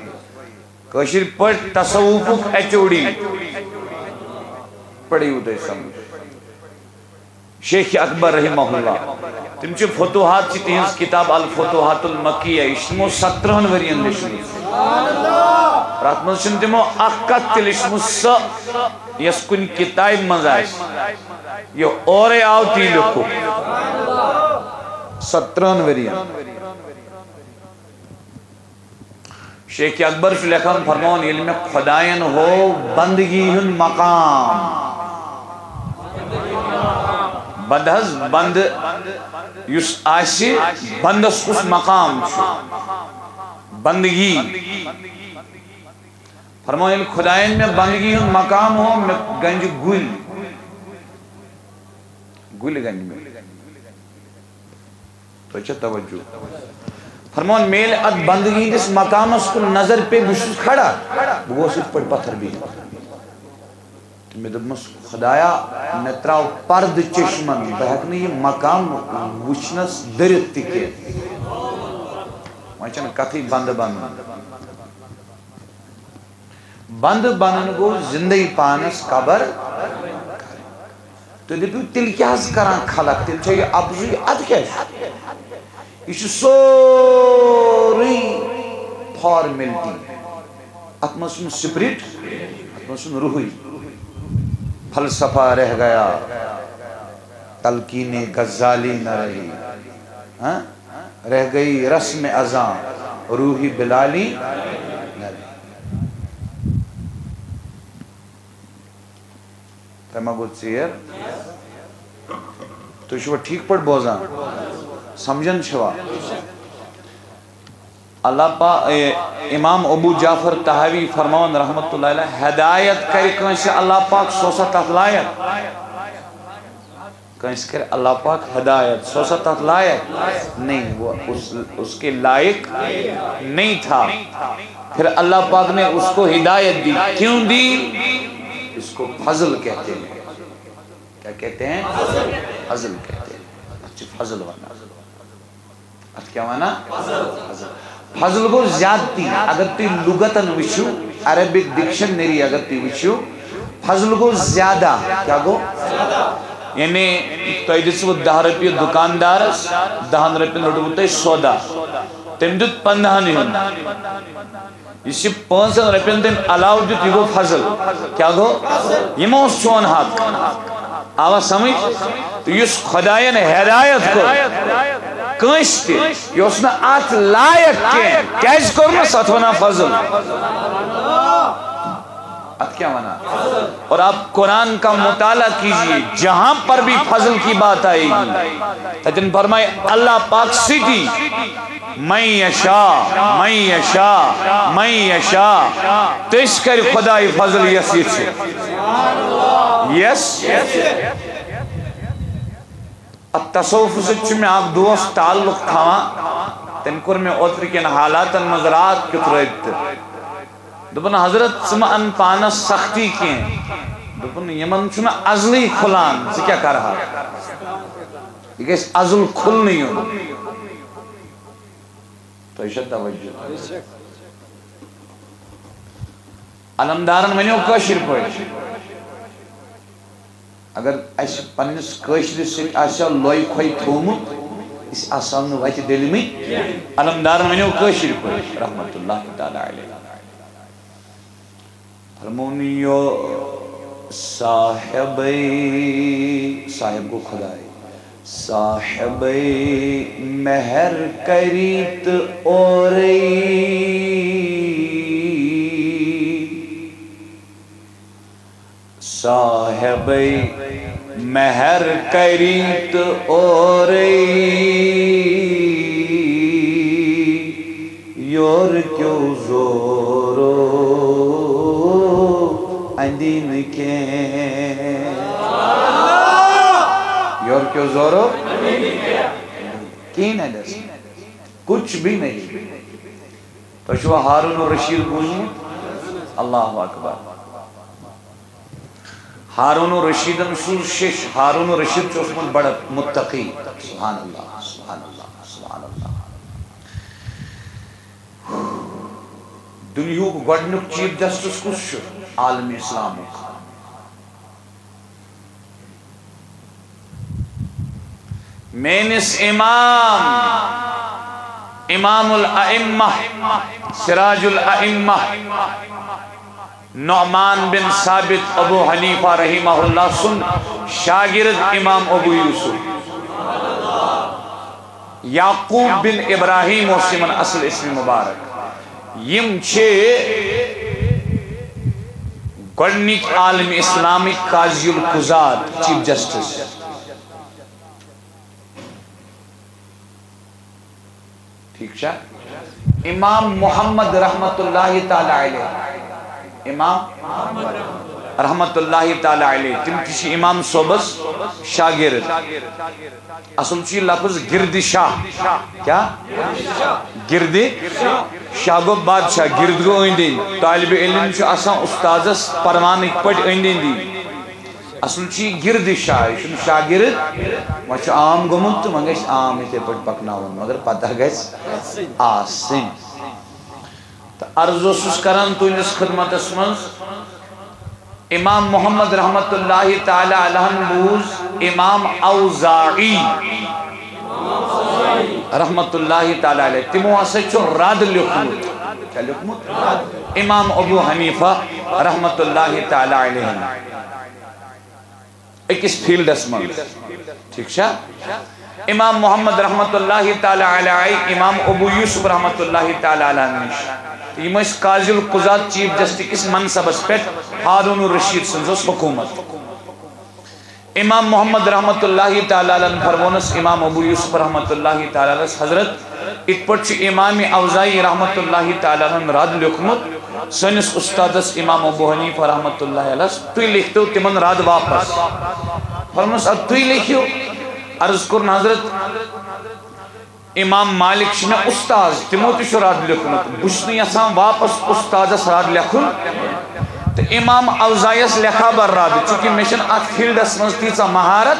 کٲشِر پٲٹھۍ تصوفُک ایچ او ڈی۔ پٔرِو تُہۍ سمجھ۔ شیخ اکبر رحمہ اللہ، تِم چھِ فتوحات، چھِ تِہنٛز کتاب الفتوحات المکیہ، یہِ چھِ تِمو سترہن ؤرین لیچھمٕژ۔ اور اتھ منٛز چھِنہٕ تِمو اکھ کتھ تہِ لیچھمٕژ سۄ، یۄس کُنہِ کتابہِ منٛز آسہِ۔ یہِ اورے آو تی لیوٚکھُکھ۔ سترہن ؤرین۔ شیخ اکبر چھُ لیکھان، فرماوان، ییٚلہِ مےٚ خۄدایَن ہوو بندگی ہُنٛد مقام، بندٕ حظ، بندٕ یُس آسہِ، بندس کُس مقام چھُ؟ بندگی۔ فرماوان، ییٚلہِ خۄدایَن مےٚ بندگی ہُنٛد مقام ہوو، مےٚ گنٛجہِ گُلۍ، گُلۍ گنٛجہِ مےٚ۔ تۄہہِ چھا توجہ؟ فرمان، مےٚ ییٚلہِ اتھ بندگی ہٕنٛدِس مقامس کُن نظر پیٚیہِ، بہٕ چھُس کھڑا، بہٕ گوس یِتھ پٲٹھۍ پتھر بِہِتھ۔ تہٕ مےٚ دوٚپمَس، خۄدایا، مےٚ ترٛاو پردٕ چشمن، بہٕ ہٮ۪کہٕ نہٕ یہِ مقام وٕچھنس دٔرِتھ تہِ کینٛہہ۔ وۄنۍ چھَنہٕ کتھٕے بندٕ بنُن۔ بندٕ بنُن گوٚو زندے پانس قبر کرٕنۍ۔ تُہۍ دٔپِو، تیٚلہِ کیٛاہ حظ کران خلق؟ تیٚلہِ چھا یہِ اَپزُے؟ اَدٕ کیٛاہ چھُ؟ یہِ چھُ سورُے فارمیلٹی۔ اَتھ منٛز چھُنہٕ سپرٹ، اَتھ منٛز چھُنہٕ روحٕے۔ فلسفہ رہ گیا، تلقین غزالی نہ رہی۔ ہاں؟ رہ گئی رسم ازاں روحی بلالی نہ رہی۔ تۄہہِ ما گوٚو ژیر؟ تُہۍ چھِوا ٹھیٖک پٲٹھۍ بوزان؟ سمجھان چھِوا؟ اللہ پا-، اے، امام ابو جعفر طحاوی فرماوان رحمت اللہ علیہ، ہدایت کرِ کٲنٛسہِ اللہ پاک، سُہ اوسا تتھ لایق؟ کٲنٛسہِ کرِ اللہ پاک ہدایت، سُہ اوسا تتھ لایق؟ نہیں، وہ اس، اس کے لائق نہیں تھا۔ پھر اللہ پاک نے اس کو ہدایت دی۔ کیوں دی؟ اس کو فضل کہتے ہیں۔ کیا کہتے ہیں؟ فضل کہتے ہیں۔ اچھا، فضل والا۔ اتھ کیٛاہ ونان؟ فضل۔ فضل گوٚو زیادتی۔ اگر تُہۍ لغتن وٕچھِو، عربک ڈکشنری اگر تُہۍ وٕچھِو، فضل گوٚو زیادہ۔ کیٛاہ گوٚو؟ یعنی تۄہہِ دِژوٕ دَہ رۄپیہِ دُکاندارس، دَہن رۄپین روٚٹوٕ تۄہہِ سودا، تٔمۍ دیُت پنٛدہن ہُنٛد۔ یُس یہِ پانٛژن رۄپین تٔمۍ علاوٕ دیُت، یہِ گوٚو فضل۔ کیٛاہ گوٚو؟ یہِ ما اوس چون حق؟ آوا سمجھ؟ تہٕ یُس خۄداین ہدایت کٔر کٲنٛسہِ تہِ، یہِ اوس نہٕ اتھ لایق کینٛہہ، کیٛازِ کوٚرنس؟ اتھ ونان فضل۔ اتھ کیٛاہ ونان؟ اور آپ قرآن کا مطالعہ کیجیے، جہاں پر بھی فضل کی بات آئے گی، تتٮ۪ن فرمائے اللہ پاک سۭتی، من یشاء، من یشاء، من یشاء۔ تٔسۍ کرِ خداے فضل یس یژھِ۔ یس۔ اتھ تصوف سۭتۍ چھُ مےٚ اکھ دوست تعلق تھاوان۔ تٔمۍ کوٚر مےٚ اوترٕ کٮ۪ن حالاتن منٛز راتھ کیُتھ رٲبطہٕ۔ دوٚپُن، "حضرت، ژٕ مہ اَن پانس سختی کینٛہہ۔" دوٚپُن، "یِمن چھُنہٕ ازلٕے کھُلان، ژٕ کیٛاہ کرہا؟ یہِ گژھِ ازل کھُلنہٕ یُن۔" تۄہہِ چھا توجہ؟ علمدارن ؤنِو کٲشِر پٲٹھۍ۔ اگر اسہِ پننِس کٲشرِس سۭتۍ آسہِ ہا لۄے کھۄے تھوومُت، أسۍ آسہٕ ہاو نہٕ وتہِ ڈٔلمٕتۍ۔ علمدارن ؤنِو کٲشِر پٲٹھۍ، رحمت اللہ تعالیٰ علیہ۔ فرمونیو صاحبے، صاحب گوٚو خداے، صاحبے مہر کریت اورے۔ صاحبے مہر کریت اورے، یور کیو زورو اندین کے۔ یور کیو زورو کین اندس۔ کچھ بھی نہیں۔ تۄہہِ چھُوا ہارون الرشید بوٗزمُت؟ اللہ اکبر۔ ہارون الرشیدن سوٗز شیٚچھ۔ ہارون الرشید چھُ اوسمُت بڑٕ متقی۔ سبحان اللہ، سبحان اللہ، سبحان اللہ۔ دُنیہُک گۄڈٕنیُک چیف جسٹس کُس چھُ عالمِ اسلامُک؟ میٲنِس امام، امام الائمہ، سراج الائمہ، نعمان بن ثابت ابو حنیفہ رحمہ اللہ سُنٛد شاگرد امام ابو یوسف۔ یعقوب بن ابراہیم اوس یِمن اصل اسم مبارک۔ یِم چھِ گۄڈٕنِکۍ عالم اسلامٕکۍ قاضی القضات، چیف جسٹس۔ ٹھیک چھا؟ امام محمد رحمت اللہ تعالی علیہ، امام رحمت اللہ تعالی علیہ، تِم تہِ چھِ امام صٲبس شاگرد۔ اصل چھُ یہِ لفظ گرد شاہ۔ کیا؟ گرد شاہ گوٚو بادشاہ، گرد گوٚو أنٛدۍ أنٛدۍ۔ طالب علم چھُ آسان استادس پروانٕکۍ پٲٹھۍ أنٛدۍ أنٛدی۔ اصل چھُ یہِ گرد شاہ، یہِ چھُنہٕ شاگرد۔ وۄنۍ چھُ عام گوٚمُت تہٕ وۄنۍ گژھِ عام یِتھے پٲٹھۍ پکناوُن، مگر پتہ گژھِ آسٕنۍ۔ تہٕ عرض اوسُس کران تُہنٛدِس خدمتس منٛز، امام محمد رحمت اللہ تعالی علیہن بوٗز امام اوزاعی رحمت اللہ تعالی علیہ، تِمو ہسا چھُ رد لیوٚکھمُت۔ کیٛاہ لیوٚکھمُت؟ امام ابو حنیفہ رحمت اللہ تعالی علیہن۔ أکِس فیلڈس منٛز۔ ٹھیک چھا؟ امام محمد رحمت اللہ تعالی علیہ، امام ابو یوسف رحمت اللہ تعالی علیہ نش۔ تہٕ یِم ٲسۍ قاضی القضات، چیف جسٹس کِس منصبس پٮ۪ٹھ ہارون الرشید سٕنٛز ٲس حکوٗمت۔ امام محمد رحمت اللہ تعالی علیہ فرمونس امام ابو یوسف رحمت اللہ تعالی علیہ، حضرت، یِتھ پٲٹھۍ چھُ امام اوزاعی رحمت اللہ تعالی علیہ رد لیوٚکھمُت سٲنِس استادس امام ابو حنیفہ رحمت اللہ علیہ، تُہۍ لیکھتو تِمن رد واپس۔ فرمونس، ادٕ تُہۍ لیکھِو۔ عرض کوٚرُن، حضرت، امام مالک چھِ مےٚ استاد، تِمو تہِ چھُ رد لیوٚکھمُت۔ بہٕ چھُس نہٕ یژھان واپس استادس رد لیکھُن تہٕ امام اوزاعیس لیکھا بہٕ رد، چونکہ مےٚ چھَنہٕ اتھ فیلڈس منٛز تیٖژاہ مہارت۔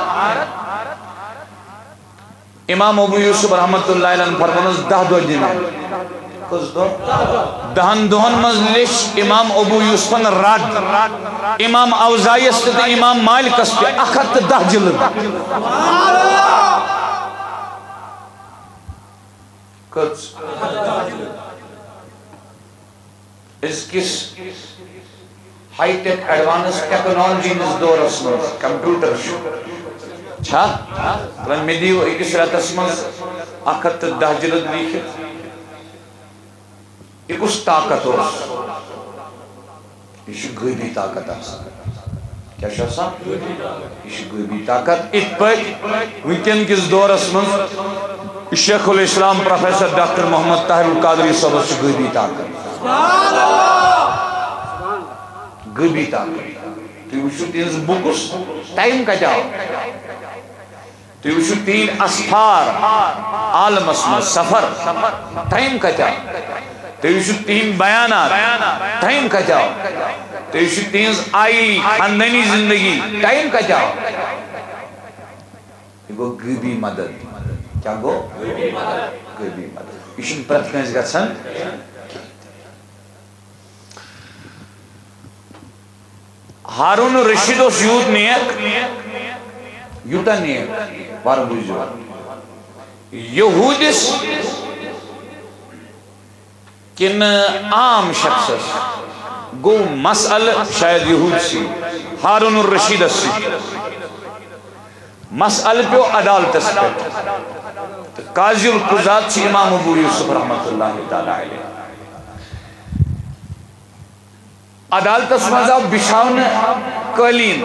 امام ابو یوسف رحمت اللہ علیہ فرمونس، دَہ دۄہ دِ مےٚ۔ کٔژ دۄہ؟ دَہن دۄہن منٛز لیٚچھ امام ابو یوسفن رد امام اوزاعیس تہِ تہٕ امام مالکس تہِ، اکھ ہتھ تہٕ دَہ جلد۔ کٔژ؟ أزکِس ہائی ٹیک ایڈوانس ٹیکنالوجی ہٕنٛدِس دورس منٛز کمپیوٹر چھُ، چھا؟ دپان، مےٚ دِیِو أکِس رٮ۪تس منٛز اکھ ہتھ تہٕ دَہ جلد لیٖکھِتھ۔ یہِ کُس طاقت اوس؟ یہِ چھُ غٲبی طاقت آسان۔ کیٛاہ چھُ آسان؟ یہِ چھُ غٲبی طاقت۔ یِتھ پٲٹھۍ وٕنکٮ۪ن کِس دورس منٛز شیخ الاسلام پروفیسر ڈاکٹر محمد طاہر القادری صٲبس چھُ غٲبی طاقت۔ غٲبی طاقت۔ تُہۍ وٕچھِو تِہنٛز بُکٕس، ٹائم کتہِ آو؟ تُہۍ وٕچھِو تِہنٛدۍ اسفار، عالمس منٛز سفر، ٹائم کتہِ آو؟ تُہۍ وٕچھِو تِہنٛدۍ بیانات، ٹائم کتہِ آو؟ تُہۍ وٕچھِو تِہنٛز آئلی خاندٲنی زندگی، ٹائم کتہِ آو؟ یہِ گوٚو غٲبی مدد۔ کیٛاہ گوٚو؟ غٲبی مدد۔ یہِ چھُنہٕ پرٛٮ۪تھ کٲنٛسہِ گژھان۔ ہارون الرشید اوس یوٗت نیک، یوٗتاہ نیک، وَرٕ بوٗزِو۔ یہوٗدِس کِنہٕ عام شخصس گوٚو مسئلہٕ، شاید یہوٗد سی، ہارون الرشیدس سۭتۍ۔ مسئلہٕ پیوٚو عدالتس پٮ۪ٹھ۔ تہٕ قاضی القضات چھِ امام ابو یوسف رحمتہ اللہ تعالیٰ علیہ۔ عدالتس منٛز آو بِچھاونہٕ قٲلیٖن،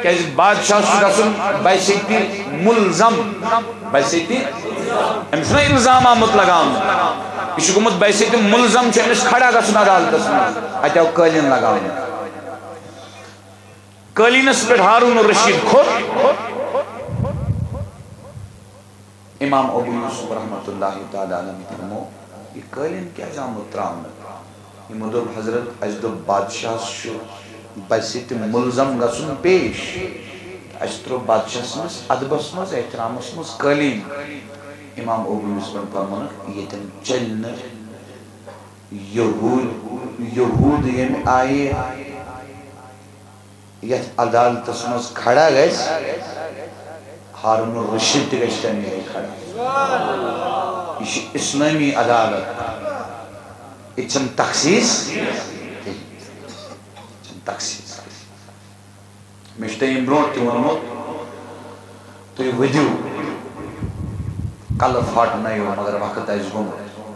کیازِ بادشاہ چھُ گژھُن بحیثیت ملزم، بحیثیت، أمِس چھُنہ الزام آمُت لگاونہٕ، یہِ چھُ گوٚمُت بحیثیت ملزم، چھُ أمِس کھڑا گژھُن عدالتس منٛز۔ اتہِ آو قٲلیٖن لگاونہٕ۔ قٲلیٖنس پٮ۪ٹھ ہارون الرشید کھوٚت۔ امام ابو یوسف رحمتہ اللہ تعالیٰ علیہ فرمو، یہِ قٲلیٖن کیازِ آمُت تراونہٕ؟ یِمو دوٚپ، حضرت، اسہِ دوٚپ بادشاہس چھُ بحیثیت ملزم گژھُن پیش۔ اسہِ ترٛوو بادشاہ سٕنٛدِس ادبس منٛز، احترامس منٛز قٲلیٖن۔ امام ابو یوسفن فرمونکھ، ییٚتٮ۪ن چلہِ نہٕ یہوٗد، یہوٗد ییٚمہِ آیہِ یتھ عدالتس منٛز کھڑا گژھِ، ہارون الرشید تہِ گژھِ تمہِ آیہِ کھڑا۔ یہِ چھِ اسلٲمی عدالت۔ ییٚتہِ چھَنہٕ تخصیٖص کِہیٖنۍ۔ ییٚتہِ چھَنہٕ تخصیٖص۔ مےٚ چھُ تۄہہِ اَمہِ برونٛٹھ تہِ ووٚنمُت، تُہۍ ؤدِو، کلہٕ پھاٹنٲیِو، مگر وقت آسہِ گوٚمُت۔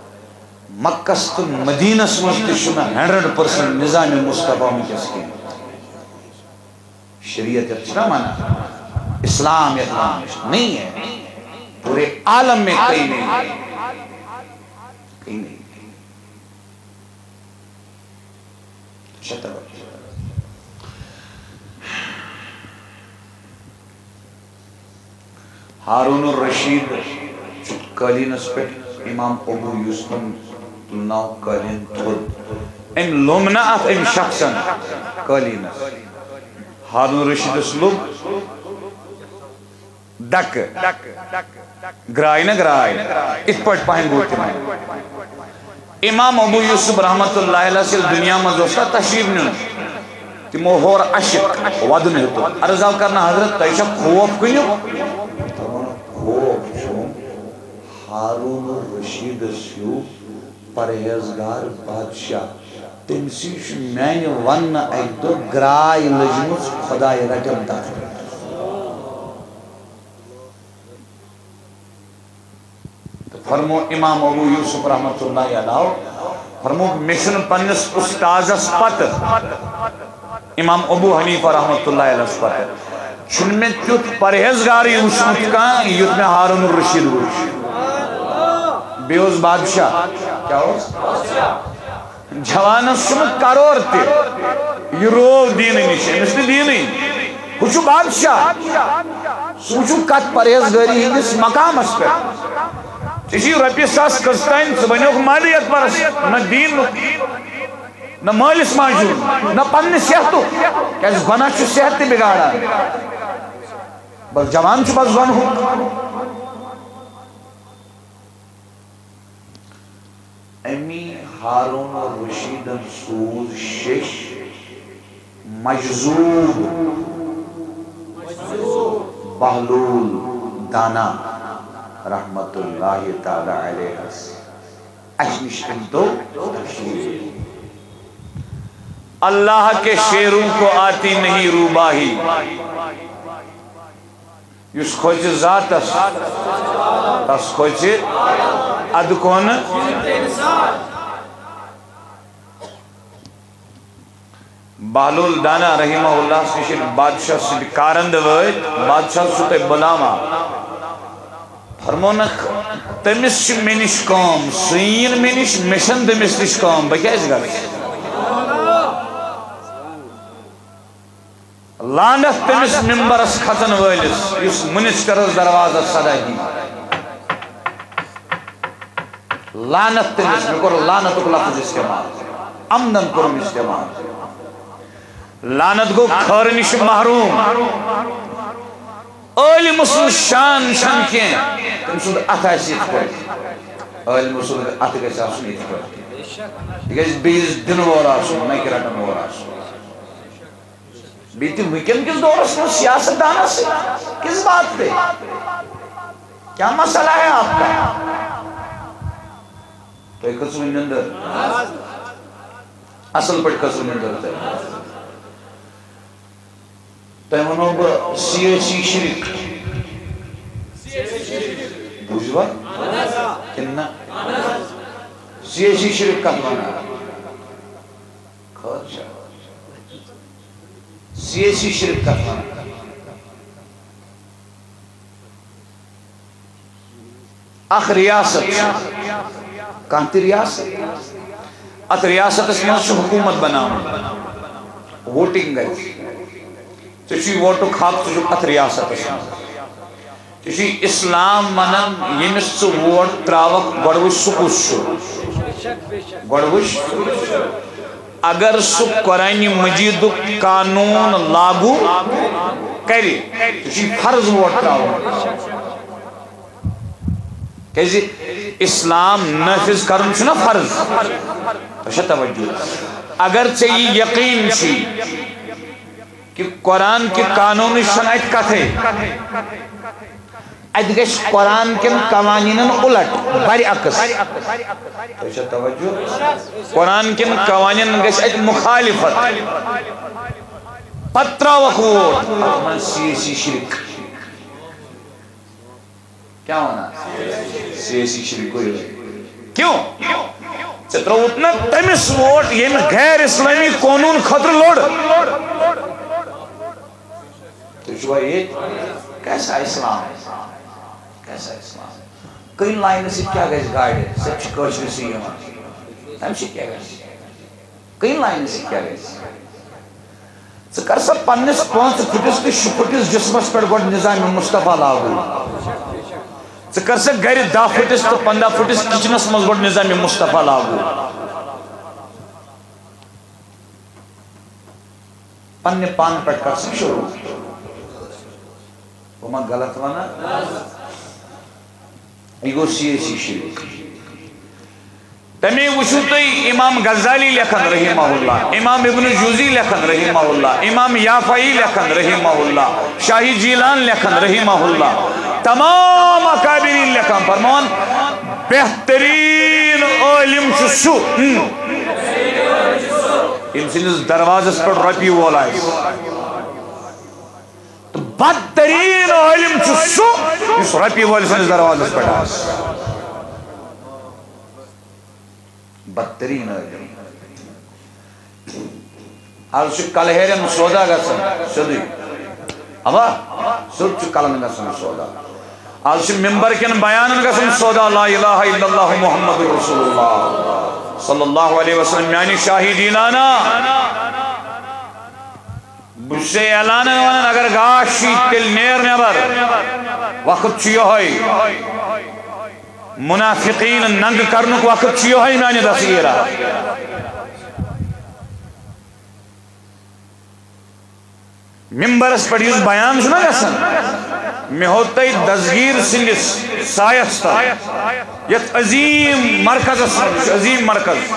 مکس تہٕ مدینس منٛز تہِ چھُنہٕ ہنڈریڈ پرسنٹ نظام مصطفیٰ وٕنکیٚس کینٛہہ۔ شریعت یتھ چھُنہ ونان، اسلام یتھ ونان چھِ، نہیں ہے۔ پورے عالم میں کہیں نہیں ہے۔ کہیں نہیں ہے۔ شتر۔ ہارون الرشید چھُ قٲلیٖنس پٮ۪ٹھ، امام ابو یوسفن تُلناو قٲلیٖن تھوٚد۔ أمۍ لوٚم نہٕ اتھ، أمۍ شخصن قٲلیٖنس۔ ہارون الرشیدس لوٚگ دکہٕ۔ گراے نہ گراے۔ اِتھ پٲٹھۍ پہن گوٚو تِمن۔ امام ابو یوسف رحمتہ اللہ علیہ ییٚلہِ دُنیا منٛز اوس نہ تشریف نیُن، تِمو ہور عشق، ودُن ہیوٚتُن۔ عرض آو کرنہٕ، حضرت، تۄہہِ چھا خوف کُنیُک؟ تِمن خوف چھُم ہارون الرشیدس ہیوٗ پرہیزگار بادشاہ، تٔمۍ سٕے چھُ میانہِ وننہٕ اکہِ دۄہ گراے لٔجمٕژ، خداے رٹن تتھ پٮ۪ٹھ۔ فرمو امام ابو یوسف رحمۃ اللہ علیہ، فرمو، مےٚ چھُنہٕ پننِس استادس پتہٕ، امام ابو حنیفہ رحمۃ اللہ علیہ پتہٕ چھُنہٕ مےٚ تیُتھ پرہیزگارٕے وُچھمُت کانٛہہ، یُتھ مےٚ ہارون الرشید وُچھ۔ بیٚیہِ اوس بادشاہ، کیٛاہ اوس؟ جوانس چھُنہٕ کرور تہِ، یہِ روو دیٖنہٕ نِش، أمِس نہٕ دیٖنٕے۔ ہُہ چھُ بادشاہ، سُہ وٕچھِو کتھ پرہیزگٲری ہٕنٛدِس مقامس پٮ۪ٹھ۔ ژےٚ چھُے رۄپیہِ ساس کٔژ تام، ژٕ بنیوکھ مالیت پرست، نہ دیٖنُک، نہ مٲلِس ماجہِ ہُنٛد، نہ پننہِ صحتُک، کیٛازِ گۄناہ چھُ صحت تہِ بگاڑان۔ بس جوان چھُ بس گۄنہُک۔ امی ہارون رشیدن سوز شیش مجذوب بہلول دانا رحمت اللہ تعالی علیہ۔ اَسہِ نِش أنۍ تو تشریٖف۔ اللہ کے شیروں کو آتی نہیں روباہی۔ یُس کھوژِ ذاتس، تس کھوژِ ادٕ کونہٕ۔ بہلول دانا رحمہ اللہ نِش ییٚلہِ بادشاہ سٕنٛدِ کارندٕ وٲتۍ، بادشاہ چھُ تۄہہِ بُلاوان۔ فرمونکھ، تٔمِس چھِ مےٚ نِش کٲم، سُہ یِیِن مےٚ نِش، مےٚ چھَنہٕ تٔمِس نِش کٲم، بہٕ کیٛازِ گژھٕ؟ لعنت تٔمِس ممبرس کھژن وٲلِس، یُس منسٹرس دروازس صدا دی۔ لعنت تٔمِس، مےٚ کوٚر لعنتُک لفظ استعمال، امنن کوٚرُم استعمال۔ لعنت گوٚو خٲرٕ نِش محروم۔ عٲلِم سٕنٛز شان چھَنہٕ کینٛہہ، تٔمۍ سُنٛد اَتھٕ آسہِ یِتھ پٲٹھۍ۔ عٲلِم سُنٛد اَتھٕ گژھِ آسُن یِتھ پٲٹھۍ۔ یہِ گژھِ بیٚیِس دِنہٕ وول آسُن، نہ کہِ رَٹَن وول آسُن۔ بیٚیہِ تہِ وٕنکٮ۪ن کِس دورَس منٛز سیاست دانَس سۭتۍ کِژھ بات پے؟ کیا مسئلہ ہے آپ کا؟ تُہۍ کھٔژوٕ نِندٕر؟ اَصٕل پٲٹھۍ کھٔژوٕ نِندٕر تُہۍ؟ تۄہہِ وَنو بہٕ سیٲسی شِرک۔ بوٗزوا؟ کِنہٕ نہ؟ سیٲسی شِرک کَتھ وَنان؟ خٲر چھا؟ سیٲسی شِرک کَتھ وَنان؟ اکھ ریاست چھِ، کانٛہہ تہِ ریاست، اتھ ریاستس منٛز چھِ حکوٗمت بناوٕنۍ، ووٹنگ گژھِ۔ ژےٚ چھُے ووٹُک حق، ژٕ چھُکھ اتھ ریاستس منٛز۔ ژےٚ چھُے اسلام ونان، ییٚمِس ژٕ ووٹ تراوکھ، گۄڈٕ وٕچھ سُہ کُس چھُ، گۄڈٕ وٕچھ۔ اگر سُہ قرآن مجیدُک قانون لاگو کرِ، ژےٚ چھُے فرض ووٹ تراوُن۔ کیازِ اسلام نافذ کرُن چھُنہ فرض۔ تۄہہِ چھا توجہ؟ اگر ژےٚ یہِ یقین چھُے کہ قرآن کہِ قانونٕچ چھنہٕ اتہِ کتھے، اتہِ گژھِ قرآن کٮ۪ن قوانینن الٹ، برعکس۔ تۄہہِ چھا توجہ؟ قرآن کٮ۪ن قوانینن گژھِ اتہِ مخالفت۔ پتہٕ تراوکھ ووٹ۔ اتھ منٛز سیٲسی شرک۔ کیا ونان؟ سیٲسی شرک گوٚو۔ کیوں؟ ژےٚ ترٛووُتھ نہ تٔمِس ووٹ، ییٚمۍ غیر اسلٲمی قونوٗن خٲطرٕ لوٚڑ۔ تُہۍ چھِوا ییٚتہِ؟ کیسا اسلام؟ کیسا اسلام؟ کٔمۍ لاینہٕ سۭتۍ کیٛاہ گژھِ گاڑِ؟ سۄ تہِ چھِ کٲشرِسٕے یِوان۔ تَمہِ سۭتۍ کیٛاہ گژھِ؟ کٔمۍ لاینہٕ سۭتۍ کیٛاہ گژھِ؟ ژٕ کر سا پننِس پانٛژھ فُٹِس تہٕ شےٚ فُٹِس جسمس پٮ۪ٹھ گۄڈٕ نظام مصطفیٰ لاگو۔ ژٕ کر سا گرِ دَہ فُٹِس تہٕ پنٛداہ فُٹِس کچنس منٛز گۄڈٕ نظام مصطفیٰ لاگو۔ پننہِ پانہٕ پٮ۪ٹھ کر سا شروع۔ بہٕ ما غلط ونان؟ یہِ گوٚو سیٲسی شرک۔ تمے وٕچھِو تُہۍ امام غزالی لیکھان رحمہ اللہ، امام ابن جوزی لیکھان رحمہ اللہ، امام یافعی لیکھان رحمہ اللہ، شاہ جیلان لیکھان رحمہ اللہ، تمام اکابرین لیکھان، فرمان، بہترین عالم چھُ سُہ، اۭں، ییٚمہِ سٕنٛدِس دروازس پٮ۪ٹھ رۄپیہِ وول آسہِ۔ تہٕ بدترین عالم چھُ سُہ یُس رۄپیہِ وٲلۍ سٕنٛدِس دروازس پٮ۪ٹھ آسہِ۔ بدترین عالم۔ از چھُ کلہیرن سودا گژھان سیوٚدُے۔ اوا، سیوٚد چھُ کلن گژھان سودا۔ از چھُ ممبر کٮ۪ن بیانن گژھان سودا، لا الہ الا اللہ محمد رسول اللہ صلی اللہ علیہ وسلم، میانہِ شاہی دیلانہ۔ بہٕ چھُسے اعلانن ونان، اگر گاش چھُے، تیٚلہِ نیر نٮ۪بر۔ وقت چھُ یِہوٚے۔ منافقین ننگ کرنُک وقت چھُ یِہوٚے میانہِ دستگیٖرا۔ ممبرس پٮ۪ٹھ یُس بیان چھُنہ گژھان، مےٚ ہوو تۄہہِ دستگیٖر سٕنٛدِس سایس تل، یتھ عظیم مرکزس منٛز، یہِ چھُ عظیم مرکز،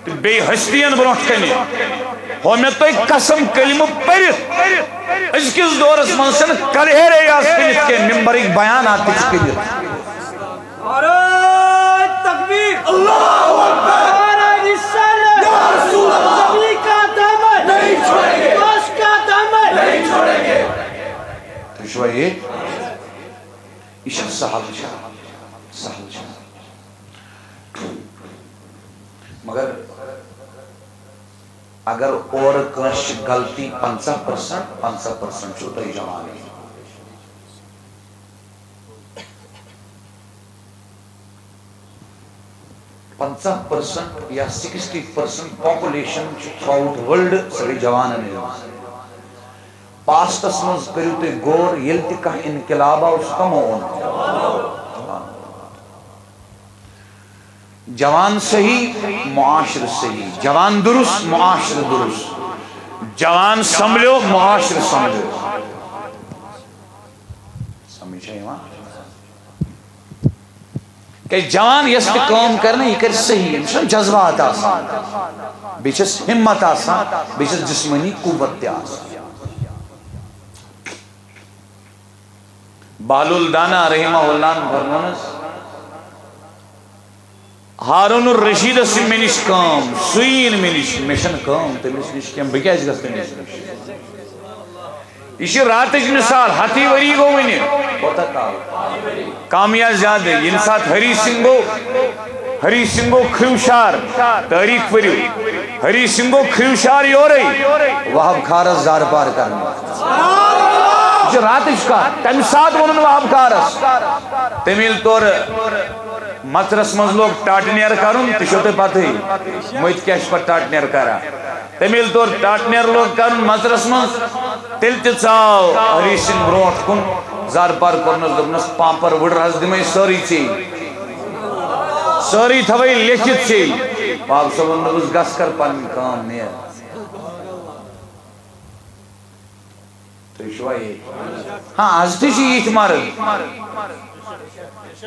تہٕ بیٚیہِ ہستین برونٛٹھ کنہِ، ہوو مےٚ تۄہہِ قسم کلمہٕ پٔرِتھ، أزکِس دورس منٛز چھنہٕ کلہیرے یاژ کٔنِتھ کینٛہہ، ممبرٕکۍ بیانات تہِ چھِ کٔنِتھ۔ نعرہ تکبیر۔ اللہ اکبر۔ نعرہ رسالت۔ یا رسول اللہ۔ نبی کا دامن۔ نہیں چھوڑیں گے۔ دوست کا دامن۔ نہیں چھوڑیں گے۔ تُہۍ چھِوا ییٚتہِ؟ یہِ چھا سہل چھا؟ سہل چھا؟ مگر اگر اورٕ کٲنٛسہِ چھِ غلطی پنٛژاہ پٔرسنٹ، پنٛژاہ پٔرسنٹ چھُو تۄہہِ جوانٕے۔ پنٛژاہ پٔرسنٹ یا سِکِسٹی پٔرسنٹ پاپولیشن چھِ تھرٛوٗ آوُٹ ورلڈ، سۄ گٔے جوانن ہٕنٛز۔ پاسٹس منٛز کٔرِو تُہۍ غور، ییٚلہِ تہِ کانٛہہ انقلاب آو، سُہ کمو اوٚن؟ جوان صحیح، معاشرٕ صحیح۔ جوان درست، معاشرٕ درست۔ جوان سنبھلیو، معاشرٕ سنبھلیو۔ سمجھ چھا یِوان؟ کیازِ جوان یۄس تہِ کٲم کرِ نہ، یہِ کرِ صحیح، أمِس چھُنہ جذبات آسان، بیٚیہِ چھس ہمت آسان، بیٚیہِ چھس جسمٲنی قوت تہِ آسان۔ بہلول دانا رحمہ اللہ فرمونس، ہارون الرشیدس چھِ مےٚ نِش کٲم، سُے یِن مےٚ نِش، مےٚ چھنہٕ کٲم تٔمِس نِش کینٛہہ، بہٕ کیازِ گژھٕ تٔمِس نِش؟ یہِ چھِ راتٕچ مثال، ہتھٕے ؤری گوٚو وٕنہِ۔ کوتاہ کال؟ کم یا زیادٕ؟ ییٚمہِ ساتہٕ ہری سنگھ گوٚو، ہری سنگھ گوٚو کھرٛیوٗ شار، تٲریٖخ پٔرِو۔ ہری سنگھ گوٚو کھرٛیوٗ شار یورَے، وہب کھارس زارٕ پار کرنہِ۔ یہِ چھِ راتٕچ کتھ، تمہِ ساتہٕ ووٚنُن وہب کھارس۔ تٔمۍ ییٚلہِ تورٕ مژرس منٛز لوگ ٹاٹہٕ نیر کرُن، تہِ چھو تۄہہِ پتہٕے، مٔتۍ کیٛاہ چھِ پتہٕ ٹاٹہٕ نیر کران۔ تٔمۍ ییٚلہِ تورٕ ٹاٹہٕ نیر لوگ کرُن مژرس منٛز، تیٚلہِ تہِ ژاو ہری سنگھ برونٛٹھ کُن، زارٕ پار کوٚرنس، دوٚپنس، "پامپر وٕڑر حظ دِمے سٲرٕے ژےٚ، سٲرٕے تھاوے لیکھِتھ ژےٚ۔" باب صٲبن دوٚپُس، "گژھ کر پنٕنۍ کٲم، نیر۔" تُہۍ چھِوا ییٚتہِ؟ ہاں، از تہِ چھِ یِتھۍ مرد۔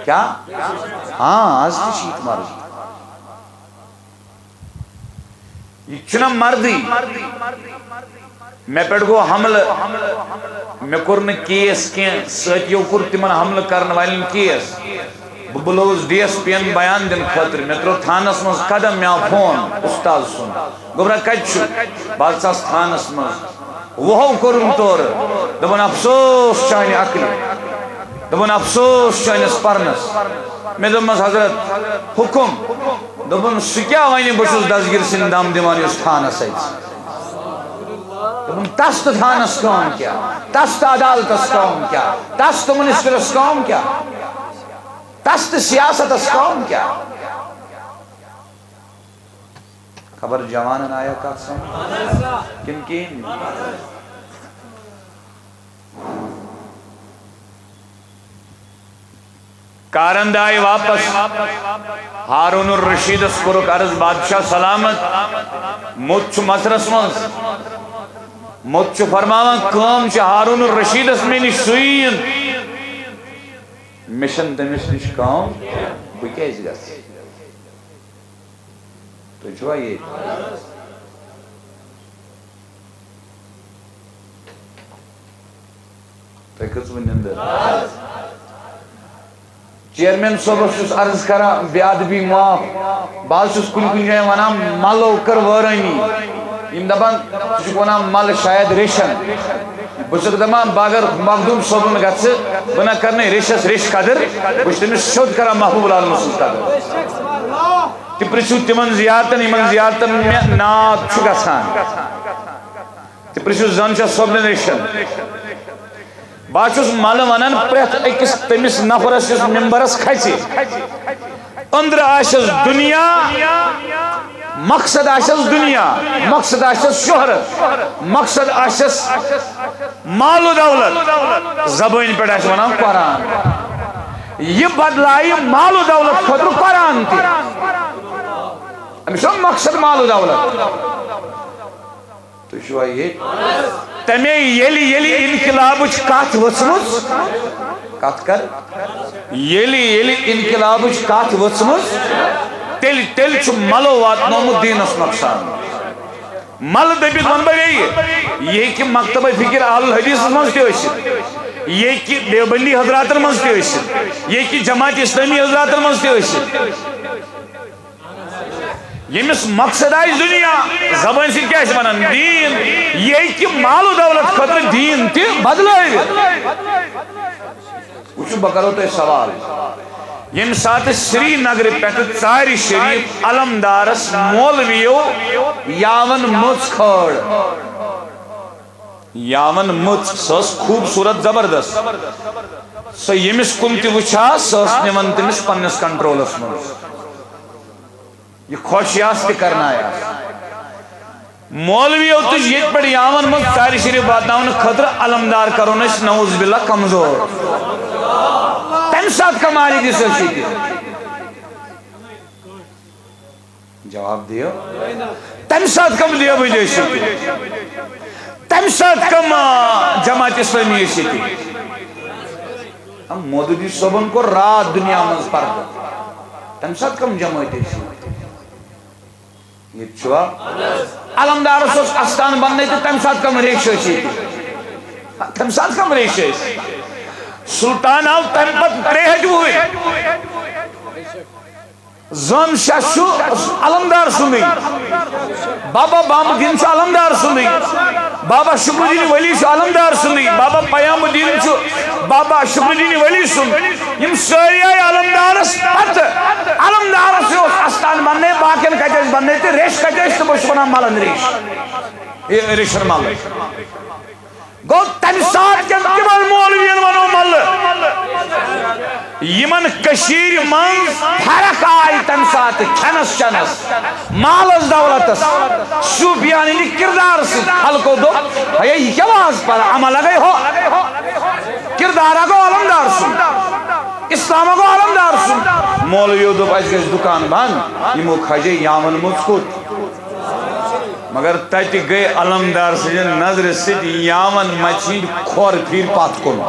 کیٛاہ؟ ہاں، از تہِ چھِ یِتھۍ مرد۔ یہِ چھُنہ مردٕے۔ مےٚ پٮ۪ٹھ گوٚو حملہٕ۔ مےٚ کوٚر نہٕ کیس کینٛہہ، سٲتھیو کوٚر تِمن حملہٕ کرن والٮ۪ن کیس۔ بہٕ بُلووُس ڈی ایس پی ین بیان دِنہٕ خٲطرٕ۔ مےٚ ترٛوو تھانس منٛز قدم، مےٚ آو فون استاد سُنٛد۔ "گوٚبرا، کتہِ چھُ؟" "بہٕ حظ ژاس تھانس منٛز۔" وُہو کوٚرُم تورٕ۔ دوٚپُن، "افسوس چانہِ عقلہِ۔" دوٚپُن، "افسوس چٲنِس پرنس۔" مےٚ دوٚپمَس، "حضرت، حُکُم؟" دوٚپُن، "سُہ کیٛاہ وَنہِ، بہٕ چھُس دستگیٖر سٕنٛدۍ دم دِوان یُس تھانَس اَژِ؟" دوٚپُن، "تَس تہٕ تھانَس کٲم کیٛاہ؟ تَس تہٕ عدالتَس کٲم کیٛاہ؟ تَس تہٕ منسٹرَس کٲم کیٛاہ؟ تَس تہٕ سیاستَس کٲم کیٛاہ؟" خبر جوانن آیا کتھ سمجھ کِنہٕ کِہیٖنۍ؟ کارند آیہِ واپس۔ ہارون الرشیدس کوٚرُکھ عرض، "بادشاہ سلامت، موٚت چھُ مژرس منٛز، موٚت چھُ فرماوان، کٲم چھِ ہارون الرشیدس مےٚ نِش سُے یِن، مےٚ چھَنہٕ تٔمِس نِش کٲم، بہٕ کیٛازِ گژھٕ؟" تُہۍ چھِوا ییٚتہِ؟ تۄہہِ کٔژوٕ نِندٕر؟ چیئرمین صٲبس چھُس عرض کران، بے ادبی معاف۔ بہٕ حظ چھُس کُنہِ کُنہِ جایہِ وَنان، مَلو کٔر وٲرٲنی۔ یِم دَپان، ژٕ چھُکھ وَنان مَلہٕ شاید ریشن۔ بہٕ چھُسَکھ دَپان، بہٕ اگر مخدوٗم صٲبُن گژھٕ، بہٕ نہ کرنَے ریشس ریش قدٕر، بہٕ چھُس تٔمِس سیوٚد کران محبوب العالمہٕ سٕنٛز قدٕر۔ تہِ پرژھِو تِمن زیارتن، یِمن زیارتن مےٚ ناد چھُ گژھان۔ تہِ پرژھِو زن چھا سۄبنہٕ ریشن۔ بہٕ چھُس ملہٕ ونان، پرٛٮ۪تھ أکِس تٔمِس نفرس یُس ممبرس کھژِ، أنٛدرٕ آسٮ۪س دُنیا، مقصد آسٮ۪س دُنیا، مقصد آسٮ۪س شہرت، مقصد آسٮ۪س مال و دولت، زبٲنۍ پٮ۪ٹھ آسہِ ونان قرآن۔ یہِ بدلایہِ مال و دولت خٲطرٕ قرآن تہِ۔ أمِس چھُ مقصد مال و دولت۔ تُہۍ چھِوا ییٚتہِ؟ تَمے ییٚلہِ، ییٚلہِ انقلابٕچ کتھ ؤژھمٕژ، کتھ کر؟ ییٚلہِ، ییٚلہِ انقلابٕچ کتھ ؤژھمٕژ، تیٚلہِ، تیٚلہِ چھُ ملو واتنومُت دیٖنس نۄقصان۔ ملہٕ دٔپِتھ ونہٕ بہٕ بیٚیہِ، یہِ ہیٚکہِ مکتبہ فکر اہل الحدیثس منٛز تہِ ٲسِتھ، یہِ ہیٚکہِ دیوبندی حضراتن منٛز تہِ ٲسِتھ، یہِ ہیٚکہِ جماعت اسلامی حضراتن منٛز تہِ ٲسِتھ۔ ییٚمِس مقصد آسہِ دُنیا، زبٲنۍ سۭتۍ کیٛاہ چھِ وَنان؟ دیٖن۔ یہِ ہیٚکہِ مال و دولت خٲطرٕ دیٖن تہِ بدلٲوِتھ۔ وٕچھِو، بہٕ کَرو تۄہہِ سوال۔ ییٚمہِ ساتہٕ سری نگرٕ پٮ۪ٹھٕ ژارِ شریف علمدارس مولوِیو یاون مٔژ کھٲڑ، یاون مٔژ، سۄ ٲس خوٗبصوٗرت زبردست۔ سۄ ییٚمِس کُن تہِ وٕچھِ ہا، سۄ ٲس نِوان تٔمِس پننِس کنٹرولس منٛز۔ یہِ خۄش یاس تہِ کرنایاس۔ مولوی یوت تُج ییٚتہِ پٮ۪ٹھ یاون منٛز ژارِ شریف واتناونہٕ خٲطرٕ علمدار کرون أسۍ نعوذ باللہ کمزور۔ تَمہِ ساتہٕ کم آلہِ دِژ أسۍ ییٚتہِ؟ جواب دِیو۔ تَمہِ ساتہٕ کم دِیو بہٕ أسۍ ییٚتہِ؟ تَمہِ ساتہٕ کم، آ، جماعت اسلامی ٲسۍ ییٚتہِ؟ ہم مودودی صٲبن کوٚر راتھ دُنیا منٛز پردٕ۔ تَمہِ ساتہٕ کم جمٲعتۍ ٲسۍ ییٚتہِ؟ ییٚتہِ چھُوا؟ علمدارس اوس استان بننے تہٕ تَمہِ ساتہٕ کم ریشہِ ٲسۍ ییٚتہِ؟ تَمہِ ساتہٕ کم ریشہِ ٲسۍ؟ سلطان آو تَمہِ پتہٕ ترٛیٚیہِ ہَتہِ وُہٕرۍ۔ زٲن شاہ چھُ علمدار سُنٛدٕے۔ بابا بام الدین چھُ علمدار سُنٛدٕے۔ بابا شکر الدین ولی چھُ علمدار سُنٛدٕے۔ بابا پیام الدین چھُ بابا شکر الدین ولی سُنٛد۔ یِم سٲری آیہِ علمدارس پتہٕ۔ علمدارس یہِ اوس استان بننے، باقین کتہِ ٲسۍ بننے تہٕ ریش کتہِ ٲسۍ تہٕ بہٕ چھُس ونان ملن ریش۔ یہِ ریشن ملہٕ۔ گوٚو تَمہِ ساتہٕ کٮ۪ن تِمن مولوین وَنو مَلہٕ۔ یِمن کٔشیٖرِ منٛز فرق آیہِ تَمہِ ساتہٕ کھٮ۪نس چٮ۪نس، مالس دولتس، صوٗفیانہٕ ہٕنٛدِ کِردار سۭتۍ۔ خلقو دوٚپ، ہے، یہِ کیٛاہ واز پَران؟ عمل گٔے ہُہ۔ کِردارا گوٚو علمدار سُنٛد، اِسلاما گوٚو علمدار سُنٛد۔ مولویو دوٚپ، اَسہِ گژھِ دُکان بنٛد، یِمو کھجے یاوَن منٛز کوٚت؟ مگر تتہِ گٔے علمدار سٕنٛدِ نظرِ سۭتۍ یاون مژِ ہٕنٛدۍ کھۄر پھیٖرۍ پتھ کُن۔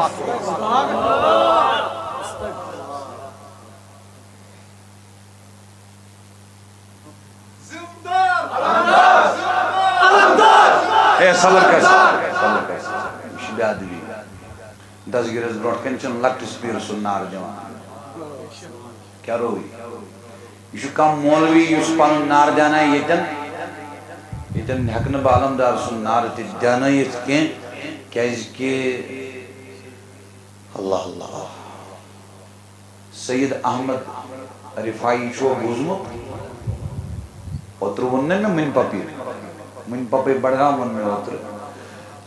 اے، صبر کر، صبر کر، صبر کر۔ یہِ چھِ بے ادبی۔ دستگیٖرس برونٛٹھ کنہِ چھِنہٕ لۄکٹِس پیٖرٕ سُنٛد نعرٕ دِوان۔ کیٛاہ روو یہِ؟ یہِ چھُ کانٛہہ مولوی یُس پنُن نعرٕ دیانایہِ ییٚتٮ۪ن، ییٚتٮ۪ن ہٮ۪کہٕ نہٕ بہٕ علمدار سُنٛد نعرٕ تہِ دیانٲیِتھ کینٛہہ، کیٛازِکہِ اللہ اللہ۔ سید احمد رفاعی چھُوا بوٗزمُت؟ اوترٕ ووٚن نہ مےٚ مُنہِ پپہِ، مُنہِ پپے بڈگام ووٚن مےٚ اوترٕ۔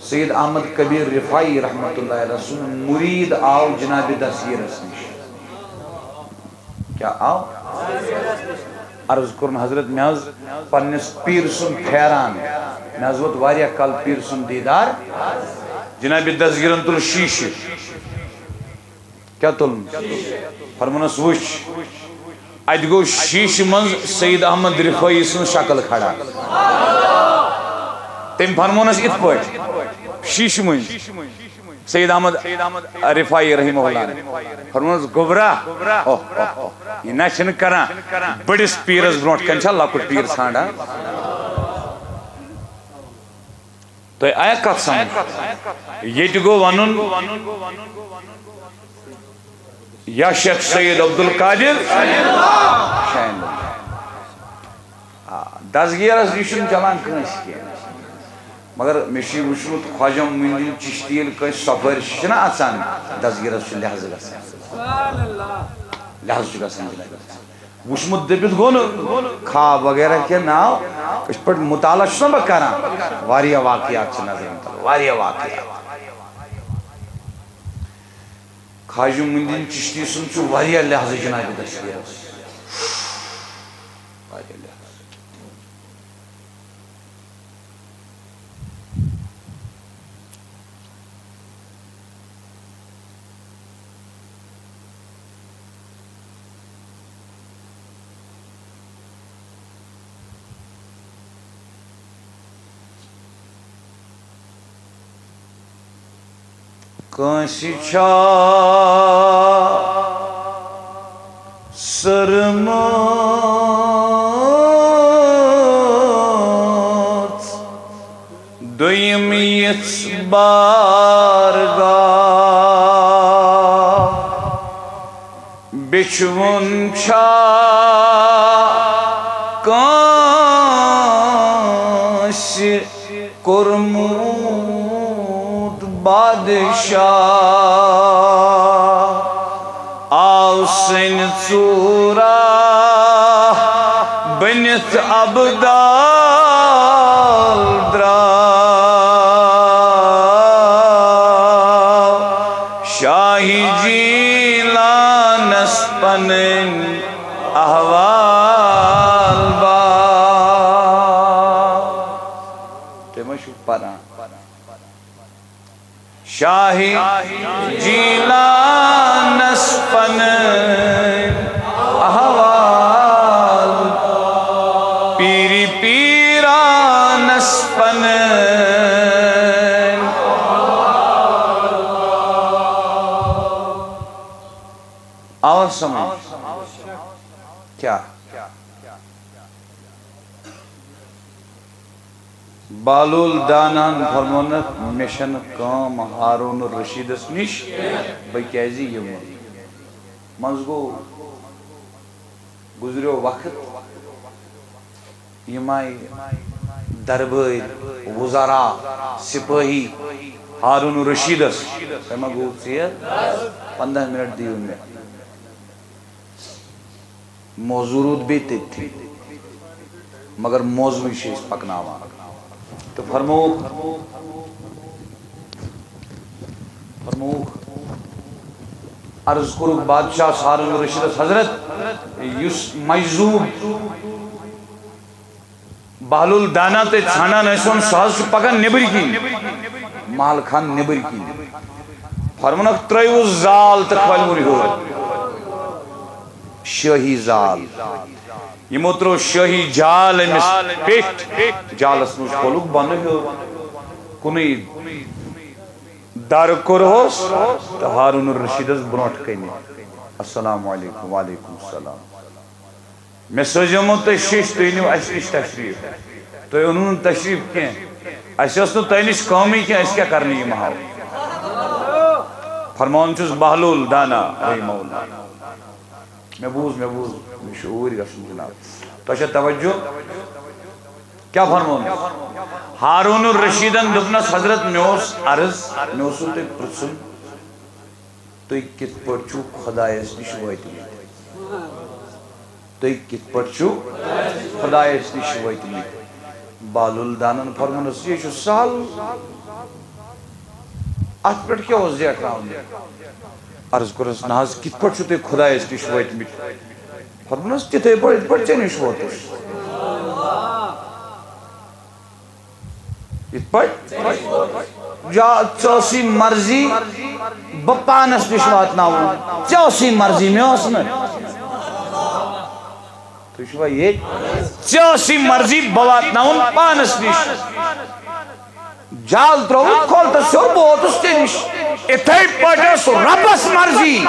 سید احمد کبیر رفاعی رحمتہ اللہ علیہ سُنٛد مُریٖد آو جناب دستگیٖرس نِش۔ کیٛاہ آو؟ عرض کوٚرُن، حضرت، مےٚ حظ پننِس پیٖر سُنٛد پھیران، مےٚ حظ ووت واریاہ کال پیٖر سُنٛد دیٖدار۔ جناب دستگیٖرن تُل شیٖشہٕ، کیٛاہ تُلُن؟ فرمونس، وٕچھ، اتہِ گوٚو شیٖشہٕ منٛز سید احمد رفٲعی سٕنٛز شکل کھڑا۔ تٔمۍ فرمونس یِتھ پٲٹھۍ، شیٖشہٕ مٔنٛزۍ۔ سید احمد رفاعی رحمہ اللہ۔ فرمونس، گوٚبرا، اوہ، اوہ، اوہ، یہِ نہ چھِنہٕ کران بٔڑِس پیٖرس برونٛٹھ کنہِ چھا لۄکُٹ پیٖر ژھانڈان؟ تۄہہِ آیا کتھ سمجھ؟ ییٚتہِ گوٚو ونُن، یا شیخ سید عبدالقادر شاہین۔ آ، دستگیرس یہِ چھُنہٕ چلان کٲنٛسہِ کینٛہہ۔ مگر مےٚ چھُ یہِ وٕچھمُت، خواجہ معین الدین چشتی ییٚلہِ کٲنٛسہِ سفٲرِش چھِنہ آسان، دستگیرس چھُ لحاظ گژھان۔ لحاظ چھُ گژھان۔ وُچھمُت دٔپِتھ گوٚو نہٕ، خواب وغیرہ کینٛہہ ناو، یِتھ پٲٹھۍ مُطالعہ چھُس نہ بہٕ کران، واریاہ واقعات چھِ نظرَن تَل، واریاہ واقعات۔ خواجہ معین الدین چشتی سُنٛد چھُ واریاہ لحاظہٕ جناب دستگیرس۔ واریاہ لحاظہٕ۔ کٲنٛسہِ چھا سٔرمٕژ دوٚیِم یِژھ بارگاہ؟ بِچھوُن چھا کٲنٛسہِ کوٚرمُت بادشاہ؟ آو سٔنۍ ژوٗرا بٔنِتھ اَبدال درٛاو شاہہِ جیٖلانس پنٕنۍ احوال باو۔ تُہۍ ما چھِو پران؟ شاہہِ جیٖلانس پنٕنۍ احوال، پیٖرِ پیٖرانس پنٕنۍ۔ آو سمجھ؟ کیٛاہ؟ بہلول داناہن فرمونکھ، مےٚ چھنہٕ کٲم ہارون الرشیدس نِش، بہٕ کیازِ یِمہٕ؟ منٛزٕ گوٚو، گُزریو وقت، یِم آیہِ دربٲرۍ، وزرا، سپٲہی ہارون الرشیدس، تۄہہِ ما گوٚو ژیر؟ پنٛداہ منٹ دِیِو مےٚ۔ موضوع روٗد بیٚیہِ تٔتھی، مگر موضوعٕے چھِ أسۍ پکناوان۔ تہٕ فرمووُکھ، فرمووُکھ، عرض کوٚرُکھ بادشاہ ہارون رشیدس، حضرت، یُس مجذوب بہلول دانا تُہۍ ژھانڈان ٲسِو، سُہ حظ چھُ پکان نیبرۍ کِنۍ، محل خان نیبرۍ کِنۍ۔ فرمونکھ، ترٲیِو زال تہٕ کھٲلِوُن ہیوٚر۔ شٲہی زال۔ یِمو ترٲو شٲہی جال أمِس پیٚٹھۍ۔ جالس منٛز کھولُکھ بۄنہٕ ہیوٚر۔ کُنُے در کوٚرہوس تہٕ ہارون الرشیدس برونٛٹھ کنہِ۔ السلام علیکم۔ وعلیکم السلام۔ مےٚ سوزیومو تۄہہِ شیٚچھ، تُہۍ أنِو اَسہِ نِش تشریٖف۔ تُہۍ اوٚنوُ نہٕ تشریٖف کینٛہہ۔ اَسہِ ٲس نہٕ تۄہہِ نِش کٲمٕے کینٛہہ، أسۍ کیٛاہ کرنہِ یِمہٕ ہاو؟ فرماوان چھُس بہلول دانا رحمہ اللہ۔ مےٚ بوٗز، مےٚ بوٗز، مےٚ چھُ اوٗرۍ گژھُن جناب۔ تۄہہِ چھا توجہ؟ کیٛاہ فرمووُن؟ ہارون الرشیدن دوٚپنس، حضرت، مےٚ اوس عرض، مےٚ اوسوُ تۄہہِ پرٛژھُن، تُہۍ کِتھ پٲٹھۍ چھِو خۄدایس نِش وٲتمٕتۍ؟ تُہۍ کِتھ پٲٹھۍ چھِو خۄدایس نِش وٲتمٕتۍ؟ بہلول دانن فرمونس، یہِ چھُ سہل، اتھ پٮ۪ٹھ کیٛاہ اوس زیٹھراوُن؟ عرض کوٚرُس، نہ حظ، کِتھ پٲٹھۍ چھِو تُہۍ خۄدایس نِش وٲتمٕتۍ؟ فرمونس، تِتھے پٲٹھۍ، یِتھ پٲٹھۍ ژےٚ نِش ووتُس۔ یِتھ پٲٹھۍ؟ یا، ژےٚ ٲسٕے مرضی بہٕ پانس نِش واتناوُن، ژےٚ ٲسٕے مرضی، مےٚ ٲس نہٕ۔ تُہۍ چھِوا ییٚتہِ؟ ژےٚ ٲسٕے مرضی بہٕ واتناوُن پانس نِش۔ جال ترٛووُکھ کھول تہٕ سیوٚد، بہٕ ووتُس ژےٚ نِش۔ اِتھَے پٲٹھۍ ٲس رۄبَس مرضی،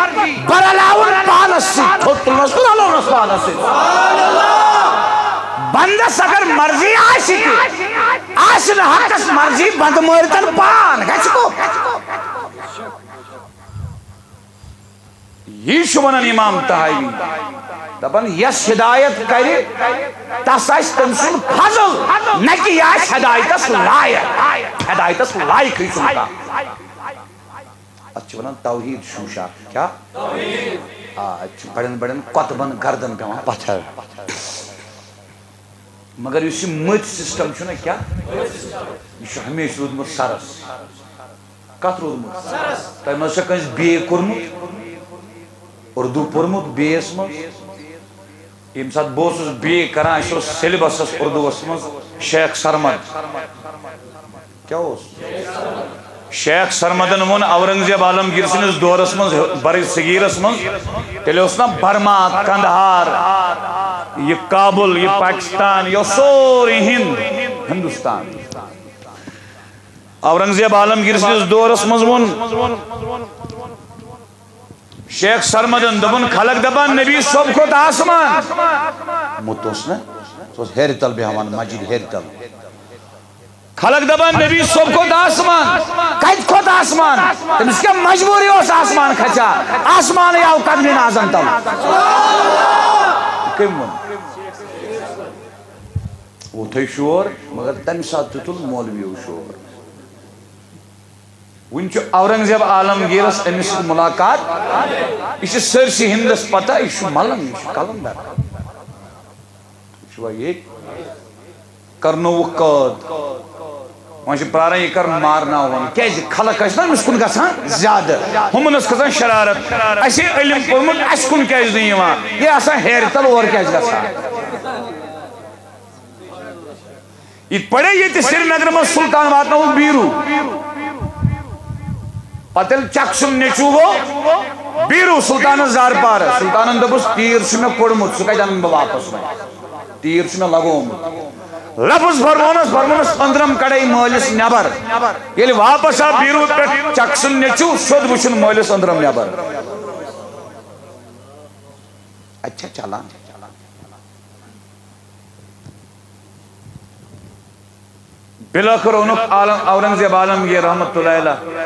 بہٕ رلاوُن پانَس سۭتۍ۔ تھوٚد تُلنَس تہٕ رلونَس پانَس سۭتۍ۔ بنٛدَس اگر مرضی آسہِ تہِ، آسہِ نہٕ حقَس مرضی، بنٛدٕ مٲرۍتَن پان، گژھِ کوٚت؟ یی چھُ وَنان امام طحاوی، دَپان، یَس ہدایت کَرِ، تَس آسہِ تٔمۍ سُنٛد فضل، نہ کہِ یہِ آسہِ ہدایتَس لایق۔ ہدایتَس لایقٕے چھُنہٕ کانٛہہ۔ اَتھ چھِ وَنان توحیٖد شوٗشا۔ کیٛاہ؟ آ، اَتہِ چھُ بڑٮ۪ن بڑٮ۪ن کۄتبن گردن پٮ۪وان پتھر۔ مگر یُس یہِ مٔتۍ سسٹم چھُنہ کیٛاہ، یہِ چھُ ہمیشہِ روٗدمُت سرس۔ کتھ روٗدمُت؟ تۄہہِ منٛز چھا کٲنٛسہِ بی اے کوٚرمُت، اردو پوٚرمُت بی اے یس منٛز؟ ییٚمہِ ساتہٕ بہٕ اوسُس بی اے کران، اَسہِ اوس سیلبسس اردوس منٛز شیخ سرمد۔ کیٛاہ اوس؟ شیخ سرمدن ووٚن اورنگزیب عالمگیر سٕنٛدِس دورس منٛز، برِ صغیرس منٛز، تیٚلہِ اوس نا برما، قندھار، یہِ کابل، یہِ پاکستان، یہِ اوس سورُے ہند، ہندوستان۔ اورنگزیب عالمگیر سٕنٛدِس دورس منٛز ووٚن شیخ سرمدن، دوٚپُن، خلق دپان نبی صٲب کھوٚت آسمان۔ مُت اوس نا، سُہ اوس ہیرِ تل بیٚہوان، مسجد ہیرِ تل۔ خلق دپان نبی صٲب کھوٚت آسمان۔ کتہِ کھوٚت آسمان؟ تٔمِس کیٛاہ مجبوٗری اوس آسمان کھژا؟ آسمانٕے آو قدمِ نازن تل۔ کٔمۍ ووٚن؟ ووٚتھے شور، مگر تمہِ ساتہٕ تہِ تُل مولویو شور۔ وُنہِ چھُ اورنگزیب عالمگیرس أمِس سۭتۍ ملاقات۔ یہِ چھِ سٲرسٕے ہندس پتہ، یہِ چھُ ملنگ، یہِ چھُ قلندر۔ یہِ چھُ وۄنۍ ییٚتہِ کرنووُکھ قٲد۔ وۄنۍ چھِ پراران یہِ کر مارناوہون۔ کیازِ؟ خلق ٲسۍ نا أمِس کُن گژھان زیادٕ۔ ہُمن ٲس کھسان شرارت۔ اَسہِ علم پوٚرمُت، اَسہِ کُن کیازِ نہٕ یِوان؟ یہِ آسان ہیرِ تل، اور کیازِ گژھان؟ یہِ پڑے ییٚتہِ سرینگرٕ منٛز سلطان واتنووُکھ بیٖروٗ۔ پتہٕ ییٚلہِ چکھ سُنٛد نیٚچوٗ گوٚو، بیٖروٗ سلطانس زارپارس۔ سلطانن دوٚپُس، "تیٖر چھُ مےٚ کوٚڑمُت، سُہ کتہِ انہٕ بہٕ واپس وۄنۍ؟ تیٖر چھُ مےٚ لگومُت۔" لفظ فرمونس، فرمونس، "أنٛدرم کڑے مٲلِس نٮ۪بر۔" ییٚلہِ واپس آو بیٖروٗ پٮ۪ٹھ، چکھ سُنٛد نیٚچوٗ سیوٚد وٕچھُن مٲلِس أنٛدرم نٮ۪بر۔ اچھا چلان۔ بالآخر اوٚنُکھ عالم، اورنگزیب عالمگیر رحمتہ اللہ علیہ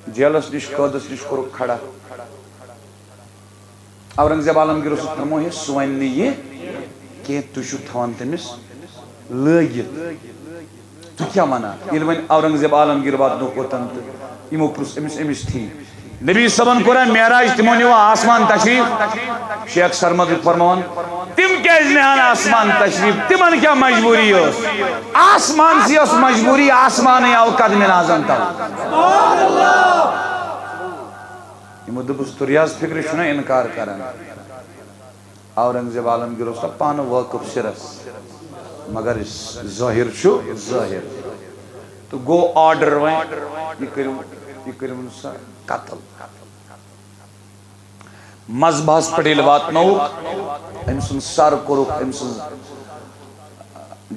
جیلس نِش، قٲدس نِش کوٚرُکھ کھڑا۔ اورنگزیب عالمگیر اوسُکھ فرموو، "ہے، سُہ وَنہِ نہٕ یہِ کینٛہہ، تُہۍ چھِو تھاوان تٔمِس لٲگِتھ۔" تُہۍ کیٛاہ وَنان؟ ییٚلہِ وۄنۍ اورنگزیب عالمگیر واتنووُکھ اوٚتَن تہٕ یِمو پرُژھ أمِس، أمِس تھی۔ نبی صٲبن کوٚرا معراج، تِمو نیوٗ آسمان تشریٖف۔ شیخ سرمد فرماوان، تِم کیٛازِ نِہن آسمان تشریٖف؟ تِمن کیٛاہ مجبوٗری ٲس؟ آسمانسٕے ٲس مجبوٗری، آسمانٕے آو قدمِ نازن تل۔ یِمو دوٚپُس، "تُریاز فِکرِ چھُنہ اِنکار کران؟" اورنگزیب عالمگیر اوس نہ پانہٕ وٲقف سِرس، مگر ظٲہِر چھُ ظٲہِر۔ تہٕ گوٚو آرڈر وۄنۍ، یہِ کٔرِو، یہِ کٔرِو سا قتل۔ مذبحس پٮ۪ٹھ ییٚلہِ واتنووُکھ، أمۍ سُنٛد سر کوٚرُکھ أمۍ سٕنٛز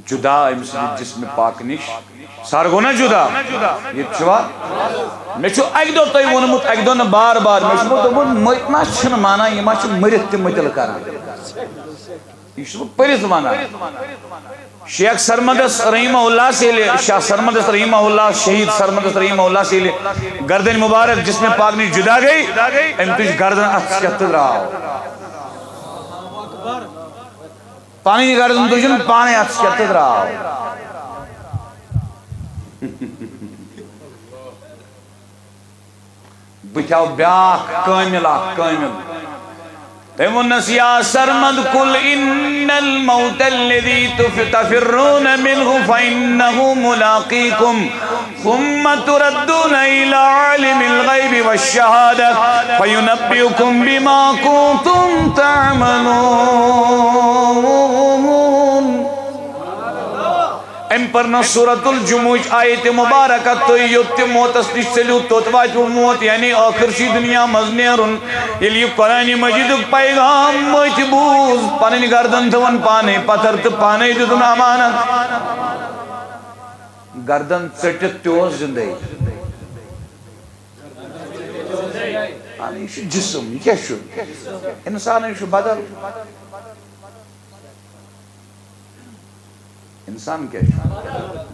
جدا أمۍ سٕنٛدِ جسمِ پاک نِش۔ سر گوٚو نا جدا؟ ییٚتہِ چھُوا؟ مےٚ چھُ اَکہِ دۄہ تۄہہِ ووٚنمُت، اَکہِ دۄہ نہٕ، بار بار۔ مےٚ چھُ دوٚپمُت، مٔتۍ ما چھِنہٕ مانان، یِم ما چھِ مٔرِتھ تہِ مٔتِل کران۔ یہِ چھُس بہٕ پٔرِتھ وَنان۔ شیخ سرمدس رحمہ اللہ سے ییٚلہِ، شاہ سرمدس رحمہ اللہ، شہید سرمدس رحمہ اللہ سے ییٚلہِ گردن مبارک جسمِ پاک نِش جدا گٔے، أمۍ تُج گردن اَتھس کٮ۪تھ تہٕ درٛاو۔ پنٕنۍ گردن تُجِن پانے اَتھس کٮ۪تھ تہٕ درٛاو۔ بہٕ تھاو بیٛاکھ کٲمِل اَکھ کٲمِل۔ تٔمۍ ووٚننَس، یا سرمد، قل ان الموت الذي تف-، تفرون منه فإنه ملاقيكم ثم تردون إلى عالم الغيب والشهادة فينبئكم بما كنتم تعملون۔ أمۍ پٔر نہ سورۃ الجمعہٕچ آیت مبارکہ، تُہۍ یوٚت تہِ موتس نِش ژٔلِو، توٚت واتہِ موت، یعنی ٲخٕر چھُ دُنیا منٛز نیرُن۔ ییٚلہِ یہِ قرآن مجیدُک پیغام مٔتھۍ بوٗز، پنٕنۍ گردن تھٲوٕن پانے پتھر تہٕ پانے دیُتُن امانت۔ گردن ژٔٹِتھ تہِ اوس زندے۔ اہن، یہِ چھُ جسم، یہِ کیٛاہ چھُ؟ انسانٕے چھُ بدل۔ انسان کیٛاہ چھُ؟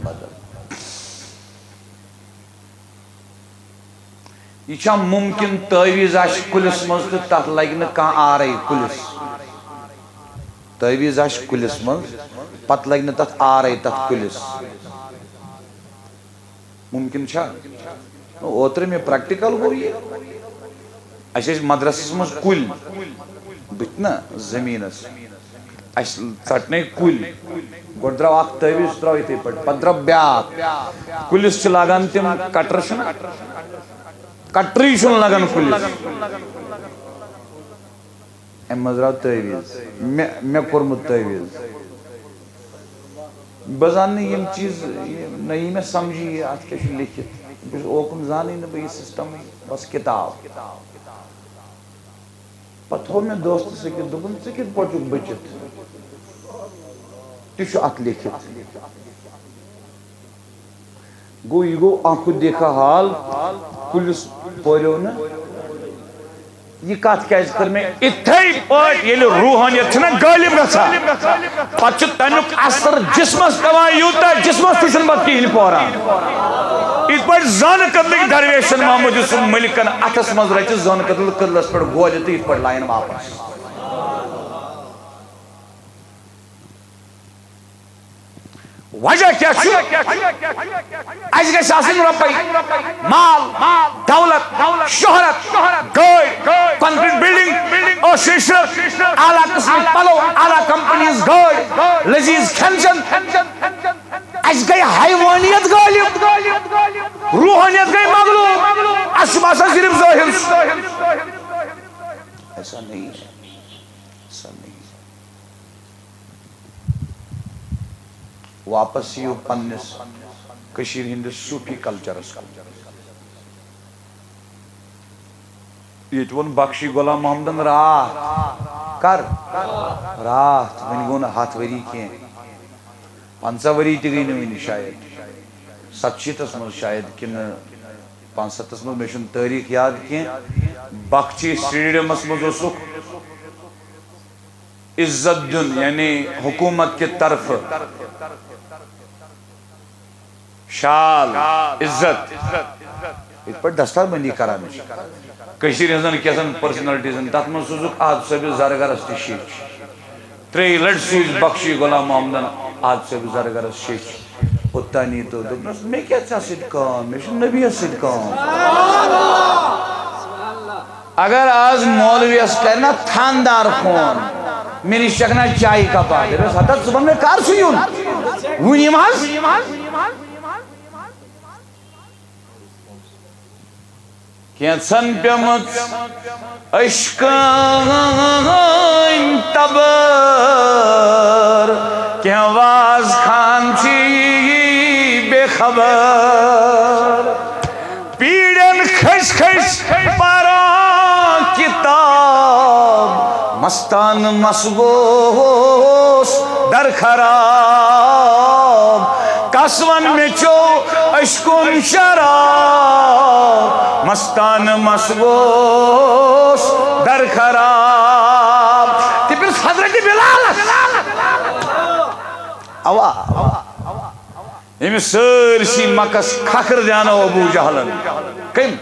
بدل۔ یہِ چھا مُمکِن تعویٖذ آسہِ کُلِس منٛز تہٕ تَتھ لَگہِ نہٕ کانٛہہ آرَے کُلِس؟ تعویٖذ آسہِ کُلِس منٛز، پَتہٕ لَگہِ نہٕ تَتھ آرَے تَتھ کُلِس۔ مُمکِن چھا؟ اوترٕ مےٚ پریکٹیکل گوٚو یہِ۔ اَسہِ ٲسۍ مدرسس منٛز کُلۍ، بہٕ تہِ نہ زٔمیٖنس، اَسہِ ژٹنے کُلۍ۔ گۄڈٕ درٛاو اکھ تعویٖذ، سُہ درٛاو یِتھٕے پٲٹھۍ، پتہٕ درٛاو بیٛاکھ۔ کُلِس چھِ لاگان تِم کٹر، چھُنہ؟ کٹرٕے چھُنہٕ لگان کُلِس۔ اَمہِ منٛز درٛاو تعویٖذ، مےٚ، مےٚ کوٚرمُت تعویٖذ۔ بہٕ زانہٕ نہٕ یِم چیٖز، یہِ نہ یی مےٚ سمجھی، یہِ اَتھ کیٛاہ چھُ لیکھِتھ۔ بہٕ چھُس اوکُن زانٕے نہٕ بہٕ یہِ سسٹمٕے، بس کِتاب۔ پتہٕ ہوو مےٚ دوستس أکِس، دوٚپُن، "ژٕ کِتھ پٲٹھۍ چھُکھ بٔچِتھ؟ تہِ چھُ اَتھ لیکھِتھ۔" گوٚو، یہِ گوٚو آنکھو دیکھا حال، کُلِس پوریو نہٕ۔ یہِ کتھ کیازِ کٔر مےٚ؟ اِتھے پٲٹھۍ ییٚلہِ روحانیت چھِنہ غٲلب گژھان، پتہٕ چھُ تمیُک اثر جسمس پٮ۪وان یوٗتاہ، جسمس تہِ چھُنہٕ پتہٕ کِہیٖنۍ پوران۔ یِتھ پٲٹھۍ زٲنہٕ کدلٕکۍ درویشن محمد یوسف ملکن اتھس منٛز رچہِ زٲنہٕ کدل، کدلس پٮ۪ٹھ گولہِ تہٕ یِتھ پٲٹھۍ لایَن واپس۔ وجہ کیٛاہ چھُ؟ اَسہِ گژھِ آسٕنۍ رۄپَے، مال، دولت، شہرت، گٲڑۍ، concrete building، ٲشیٖشہٕ، اعلیٰ قٕسمٕکۍ پَلو، اعلیٰ companies گٲڑۍ، لذیذ کھٮ۪ن چٮ۪ن۔ اَسہِ گٔے حیوانیت غٲلب، روحانیت گٔے مغلوب۔ اَسہِ چھُ باسان صرف ظٲہِر۔ ایسا نہیں ہے، ایسا نہیں ہے۔ واپس یِیِو پننِس کٔشیٖرِ ہٕنٛدِس صوٗفی cultureس کُن۔ ییٚتہِ ووٚن بخشی غلام محمدن راتھ، کر؟ راتھ، وۄنۍ گوٚو نہٕ ہتھ ؤری کینٛہہ، پنٛژاہ ؤری تہِ گٔے نہٕ وٕنہِ شاید، ستشیٖتس منٛز شاید کِنہٕ پانٛژستس منٛز، مےٚ چھُنہٕ تٲریٖخ یاد کینٛہہ۔ بخشی سٹیڈیمس منٛز اوسُکھ عزت دیُن، یعنی حکومت کہِ طرفہٕ شال، عزت، یِتھ پٲٹھۍ دستار بندی کران چھِ کٔشیٖرِ ہٕنٛزن کینٛژن personalities، تتھ منٛز سوٗزُکھ احد صٲبِس زرگرس تہِ شیٚچھ۔ ترٛیٚیہِ لٹہِ سوٗزۍ بخشی غلام محمدن احد صٲبِس زرگرس شیٚچھ۔ اوٚتانی تہٕ دوٚپنس، "مےٚ کیٛاہ ژےٚ سۭتۍ کٲم؟ مےٚ چھُ نبیَس سۭتۍ کٲم۔" اگر آز مولویس کرِ نا تھاندار فون، "مےٚ نِش چکھ نا چایہِ کپا؟" دٔپِس، "ہتا ژٕ وَن مےٚ کر چھُ یُن؟ وُنۍ یِم حظ۔" کینٛژن پیمٕژ عشقٲنۍ تبر، کینٛہہ واز خان چھی بے خبر۔ پیٖڑن کھٔسۍ کھٔسۍ پران کتاب، مستان مس گوس در خراب۔ کس ون مےٚ چیو عشقُن شراب، مستان مس گوس در خراب۔ تہِ پرٛژھ حضرت بلالس۔ اوا، اوا۔ ییٚمِس سٲرسٕے مکس کھکھر دیانو ابو جہلن۔ کٔمۍ؟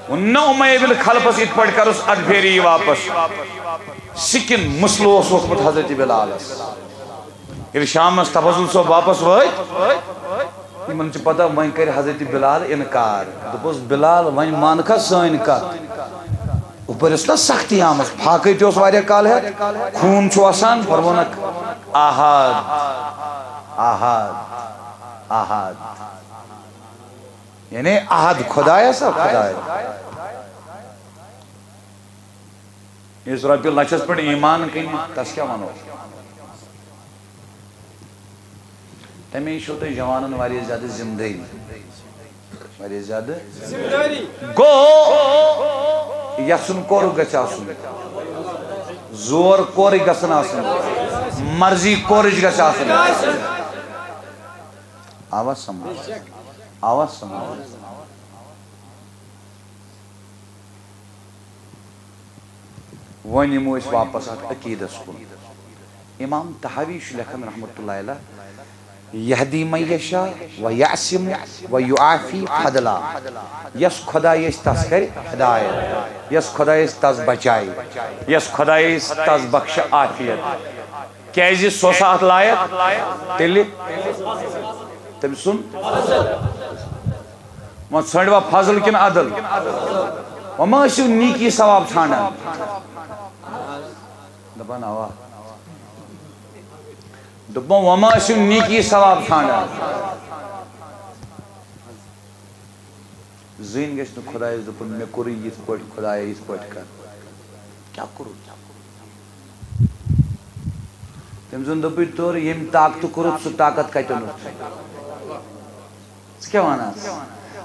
ووٚن نہ امیہ بن خلفس یِتھ پٲٹھۍ کرُس اَدٕ پھیرِ یہِ واپس۔ سِکِن مسلہٕ اوس ووٚتھمُت حضرت بلالس۔ ییٚلہِ شامس تفضل صٲب واپس وٲتۍ، یِمن چھِ پتہ وۄنۍ کرِ حضرت بلال انکار۔ دوٚپُس، "بلال، وۄنۍ مان کھا سٲنۍ کتھ؟" اُپٲرۍ ٲس نا سختی آمٕژ، فاقے تہِ اوس واریاہ کالہٕ ہٮ۪تھ، خوٗن چھُ وسان، فرمونکھ، "احد، احد، احد"۔ یعنی احد خدایہ سا خدایہ۔ یُس رۄپیہِ لچھس پٮ۪ٹھ ایمان کٕنہِ، تس کیٛاہ ونو؟ تمے چھو تۄہہِ جوانن واریاہ زیادٕ ذمہٕ دٲری۔ واریاہ زیادٕ۔ گوٚو، یژھُن کورُک گژھِ آسُن۔ زور کورٕے گژھن آسُن۔ مرضی کورٕچ گژھِ آسٕنۍ۔ آوا سمجھ؟ آوا سمجھ؟ وۄنۍ یِمو أسۍ واپس اتھ عقیدس کُن۔ امام طحاوی چھُ لیکھان رحمتہ اللہ علیہ، "یہدی من یشاء و یعصم و یعافی فضلا"۔ یس خدایہِ أسۍ تس کرِ ہدایت، یس خدایہِ أسۍ تس بچایہِ، یس خدایہِ أسۍ تس بخشہِ عافیت۔ کیازِ سُہ اوسا اتھ لایق؟ تیٚلہِ تٔمۍ سُنٛد وۄنۍ ژھٲنٛڈوا فضل کِنہٕ عدل؟ وۄنۍ ما ٲسِو نیٖکی ثواب ژھانٛڈان؟ دَپان اَوا۔ دوٚپمو، وۄنۍ ما ٲسِو نیٖکی ثواب ژھانٛڈان؟ زٕنۍ گژھِ نہٕ خۄدایَس دوٚپُن، مےٚ کوٚرُے یِتھ پٲٹھۍ، خۄدایا، یِتھ پٲٹھۍ کر۔ کیٛاہ کوٚرُتھ؟ تٔمۍ زَن دوٚپُے، توٚر ییٚمۍ طاقتہٕ کوٚرُتھ، سُہ طاقت کَتہِ اوٚنُتھ؟ ژٕ کیٛاہ وَنان؟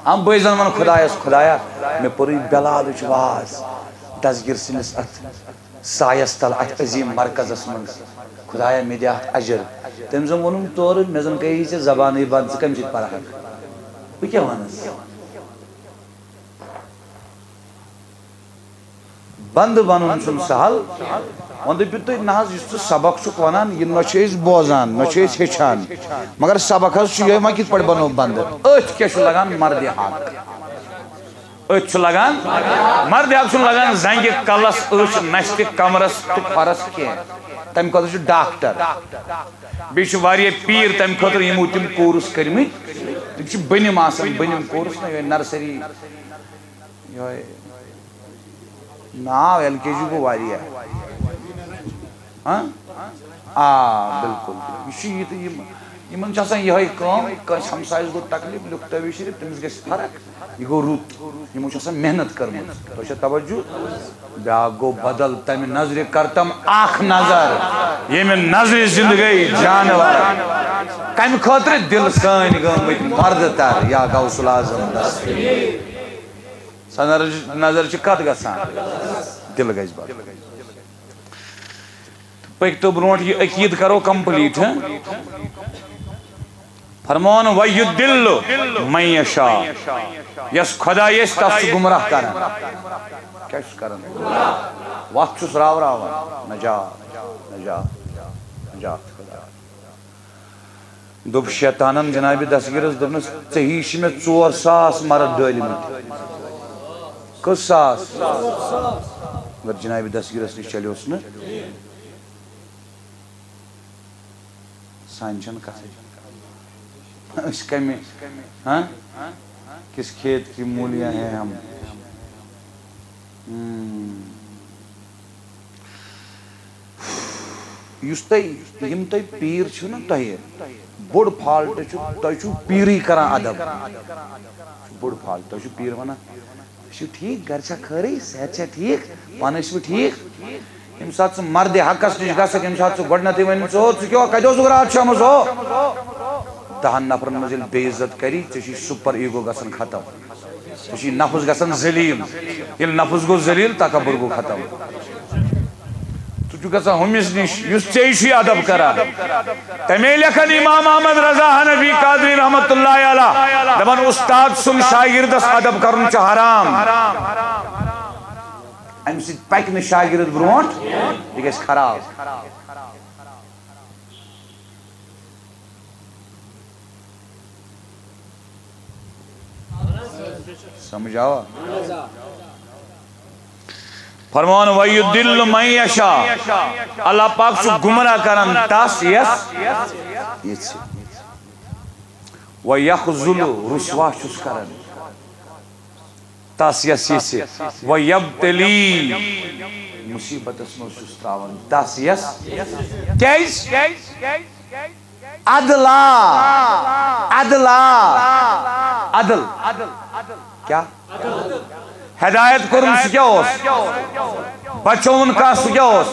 آ، بہٕ زَن وَنہٕ خۄدایَس، خۄدایا، مےٚ پوٚرُے بِلالٕچ واز دستگیٖر سٕنٛدِس اَتھ سایَس تَل، اَتھ عظیٖم مرکزَس منٛز۔ خۄدایا، مےٚ دِ اَتھ اَجر۔ تٔمۍ زَن ووٚنُم تورٕ، مےٚ زَن گٔیی ژےٚ زبانٕے بنٛد، ژٕ کَمہِ سۭتۍ پَرٕ ہَکھ؟ بہٕ کیٛاہ وَنَس؟ بنٛدٕ بنُن چھُنہٕ سہل۔ وۄنۍ دٔپِو تُہۍ، نہ حظ، یُس ژٕ سبق چھُکھ وَنان، یہِ نہ چھِ أسۍ بوزان، نہ چھِ أسۍ ہیٚچھان۔ مگر سبق حظ چھُ یِہوٚے، وۄنۍ کِتھ پٲٹھۍ بنوو بنٛدٕ؟ أتھۍ کیٛاہ چھُ لگان؟ مردِ حق۔ أتھۍ چھُ لگان مردِ حق، چھُنہٕ لگان زنٛگہِ کلس، أچھ نَشتہِ، کمرس تہٕ کھۄرس کینٛہہ۔ تَمہِ خٲطرٕ چھُ ڈاکٹر۔ بیٚیہِ چھِ واریاہ پیٖر تَمہِ خٲطرٕ، یِمو تِم کورس کٔرمٕتۍ۔ تِم چھِ بٔنِم آسان، بٔنِم کورس نہ، یِہوٚے نرسری۔ یِہوٚے ناو ایل کے جی گوٚو واریاہ۔ ہاں؟ آ، بِلکُل۔ یہِ چھُ یہِ تہٕ یِم، یِمن چھِ آسان یِہوٚے کٲم، کٲنٛسہِ ہمسایَس گوٚو تکلیٖف، لیوٚکھ تعویٖذ شریٖف، تٔمِس گژھِ فرق، یہِ گوٚو رُت۔ یِمو چھِ آسان محنت کٔرمٕژ۔ تۄہہِ چھا توجہ؟ بیٛاکھ گوٚو بدل، تَمہِ نظرِ کرتم اکھ نظر، ییٚمہِ نظرِ زِندٕ گٔے جانور۔ کَمہِ خٲطرٕ؟ دِل سٲنۍ گٔمٕتۍ مردٕ تر یا غوث الاعظم دستگیر۔ سۄ نظر، نظر چھِ کتھ گژھان؟ دِل گژھِ بدل۔ پٔکۍ تو برونٛٹھ، یہِ عقیٖدٕ کرو complete، ہہ؟ فرمان، وَیُضِلُّ مَن یَشَاءُ۔ یَس خۄداے یَژھِ، تَس چھُ گمراہ کران۔ کیٛاہ چھُس کران؟ وَتھ چھُس راوراوان۔ نجات، نجات، نجات خۄداے۔ دوٚپ شیطانن جناب دستگیرس، دوٚپنس، "ژےٚ ہی چھِ مےٚ ژور ساس مرد ڈٲلمٕتۍ۔" کٔژ ساس؟ مگر جناب دستگیرس نِش چلیوس نہٕ، سانہِ چھنہٕ کتھٕے۔ أسۍ کمہِ، ہاں؟ کس کھیت کی مولیاں ہیں ہم؟ ہم۔ یُس تۄہہِ، یِم تۄہہِ پیٖر چھِو نا تۄہہِ، بوٚڑ fault چھُ، تۄہہِ چھُو پیٖرٕے کران ادب۔ بوٚڑ fault، تۄہہِ چھُو پیٖر ونان، "ژٕ چھُکھ ٹھیٖک، گرِ چھا خٲرٕے، صحت چھا ٹھیٖک، پانہٕ ٲسِو ٹھیٖک؟" ییٚمہِ ساتہٕ ژٕ مردِ حقس نِش گژھکھ، ییٚمہِ ساتہٕ ژٕ گۄڈٕنیتھٕے ونہِ، "ژٕ ہو، ژٕ کیٛاہ، کتہِ اوسُکھ راتھ شامس ہو؟" دہن نفرن منٛز ییٚلہِ بے عزت کری، ژےٚ چھُے super ego گژھان ختم۔ ژےٚ چھُے نفس گژھان ذلیل۔ ییٚلہِ نفس گوٚو ذلیل، تکبر گوٚو ختم۔ ژٕ چھُکھ گژھان ہُمِس نِش، یُس ژےٚ چھُے ادب کران۔ تَمے لیکھن امام احمد رضا حنفی قادری رحمتہ اللہ علیہ، دپان، استاد سُنٛد شاگردس ادب کرُن چھُ حرام۔ امہِ سۭتۍ پکہِ نہٕ شاگرد برونٛٹھ، یہِ گژھِ خراب۔ سمجھ آوا؟ فرمان، "وَیُضِلُّ مَن یَشَاءُ"، اللہ پاک چھُ گمراہ کران تس یس یژھِ۔ "وَیَخْذُلُ"، رسوا چھُس کران تس یس یژھِ۔ "وَیَبْتَلِی"، مصیبتس منٛز چھُس تراوان تس یس۔ کیازِ؟ عدلا، عدلا، عدل۔ کیا؟ ہدایت کوٚرُن سُہ کیا اوس؟ بچوُن کانٛہہ سُہ کیا اوس؟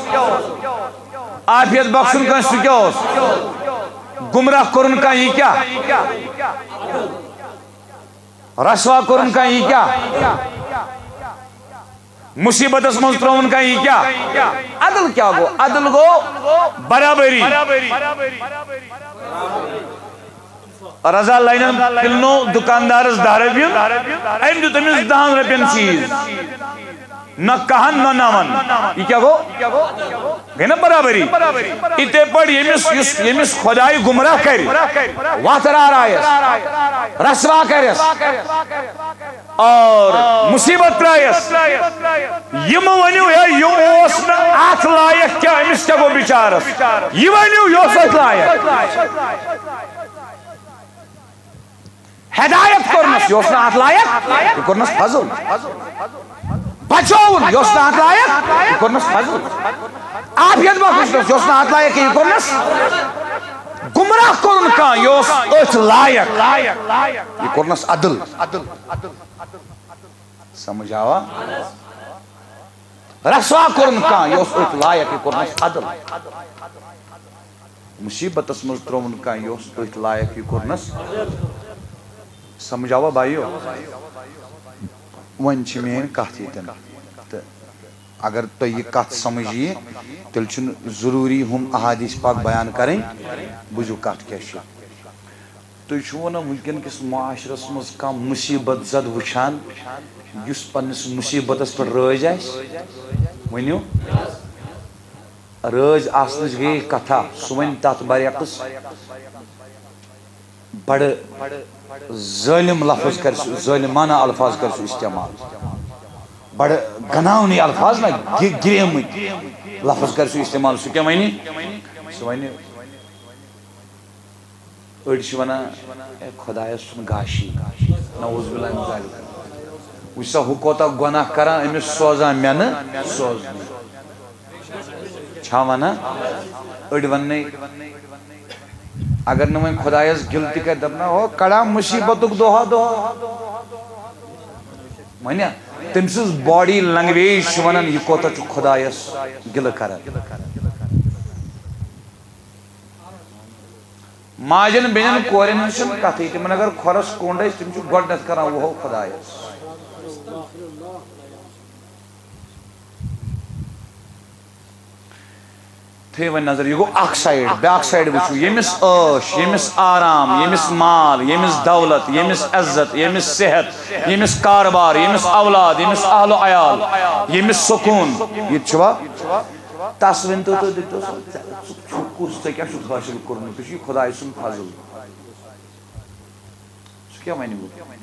عافیت بخشُن کانٛہہ سُہ کیا اوس؟ گمراہ کوٚرُن کانٛہہ یہِ کیا؟ رسوا کوٚرُن کانٛہہ یہِ کیا؟ مصیبتس منٛز ترٛووُن کانٛہہ یہِ کیا؟ عدل کیا گوٚو؟ عدل گوٚو برابری۔ رضا لینن پِلنو دُکاندارس دَہ رۄپیہِ، أمۍ دیُت أمِس دَہن رۄپین چیٖز۔ نہ کہن نہ نون۔ یہِ کیا گوٚو؟ گٔے نا برابری؟ یِتھے پٲٹھۍ ییٚمِس، یُس، ییٚمِس خۄداے گمراہ کرِ، وتھ رارایس، رسوا کرس اور مصیبت ترایس، یِم ؤنِو، ہے، یہِ اوس نہٕ اتھ لایق کینٛہہ، أمِس کیٛاہ گوٚو بِچارس؟ یہِ ؤنِو، یہِ اوس أتھۍ لایق۔ ہدایت کوٚرنس، یہِ اوس نہٕ اتھ لایق، یہِ کوٚرنس فضل۔ بچاوُن، یہِ اوس نہٕ اتھ لایق، یہِ کوٚرنس فضل۔ عافیت بخشنس، یہِ اوس نہٕ اتھ لایق، یہِ کوٚرنس گمراہ کوٚرُن کانٛہہ، یہِ اوس أتھۍ لایق، یہِ کوٚرنس عدل۔ سمجھ آوا؟ رسوا کوٚرُن کانٛہہ، یہِ اوس أتھۍ لایق، یہِ کوٚرنس عدل۔ مصیبتس منٛز ترٛووُن کانٛہہ، یہِ اوس أتھۍ لایق، یہِ کوٚرنس۔ سمجھ آوا بھائیو؟ وۄنۍ چھِ میٛٲنۍ کتھ ییٚتٮ۪ن۔ تہٕ اگر تۄہہِ یہِ کتھ سمجھ یی، تیٚلہِ چھُنہٕ ضروٗری ہُم احادیث پاک بیان کرٕنۍ۔ بوٗزِو کتھ کیٛاہ چھِ۔ تُہۍ چھِو وَنان وٕنکیٚن کِس معاشرس منٛز کانٛہہ مُصیٖبت زد وٕچھان، یُس پننِس مُصیٖبتس پٮ۪ٹھ رٲضۍ آسہِ؟ ؤنِو۔ رٲضۍ آسنٕچ گٔیے کتھا، سُہ وَنہِ تتھ برعکس بڑٕ ظٲلم لفظ کرِ سُہ، ظٲلمانہ الفاظ کرِ سُہ استعمال، بڑٕ گناونی الفاظ نہ، گِ-، گریمٕتۍ لفظ کرِ سُہ استعمال۔ سُہ کیٛاہ وَنہِ؟ سُہ وَنہِ، أڑۍ چھِ وَنان، "اے، خۄدایَس چھُنہٕ گاشی۔" نعوذ باللہ من ذالک۔ وٕچھ سا، ہُہ کوٗتاہ گۄناہ کران، أمِس سوزان مےٚ نہٕ سوزنٕے۔ چھا وَنان؟ أڑۍ وَننَے، اگر نہٕ وۄنۍ خۄدایَس گِل تہِ کرِ، دَپنا، "ہو، کڑان مُصیٖبتُک دۄہا دۄہا۔" وۄنۍ یا، تٔمۍ سٕنٛز body language چھِ وَنان، یہِ کوٗتاہ چھُ خۄدایَس گِلہٕ کران۔ ماجن بیٚنٮ۪ن کورٮ۪ن ہٕنٛز چھَنہٕ کَتھٕے، تِمن اگر کھۄرس کوٚنٛڈ آسہِ، تِم چھِ گۄڈٕنٮ۪تھ کران وُہو خۄدایس۔ تھٲیِو وۄنۍ نظر، یہِ گوٚو اکھ side، بیٛاکھ side وٕچھِو، ییٚمِس عٲش، ییٚمِس آرام، ییٚمِس مال، ییٚمِس دولت، ییٚمِس عزت، ییٚمِس صحت، ییٚمِس کاربار، ییٚمِس اولاد، ییٚمِس اہل و عیال، ییٚمِس سکوٗن، یہِ تہِ چھُوا؟ تس ؤنۍتو تُہۍ، دٔپۍتو، ژٕ، ژٕ چھُکھ کُس، ژےٚ کیٛاہ چھُکھ حٲصِل کوٚرمُت؟ ژےٚ چھُے خۄداے سُنٛد فضل۔ سُہ کیٛاہ وَنہِ وۄنۍ؟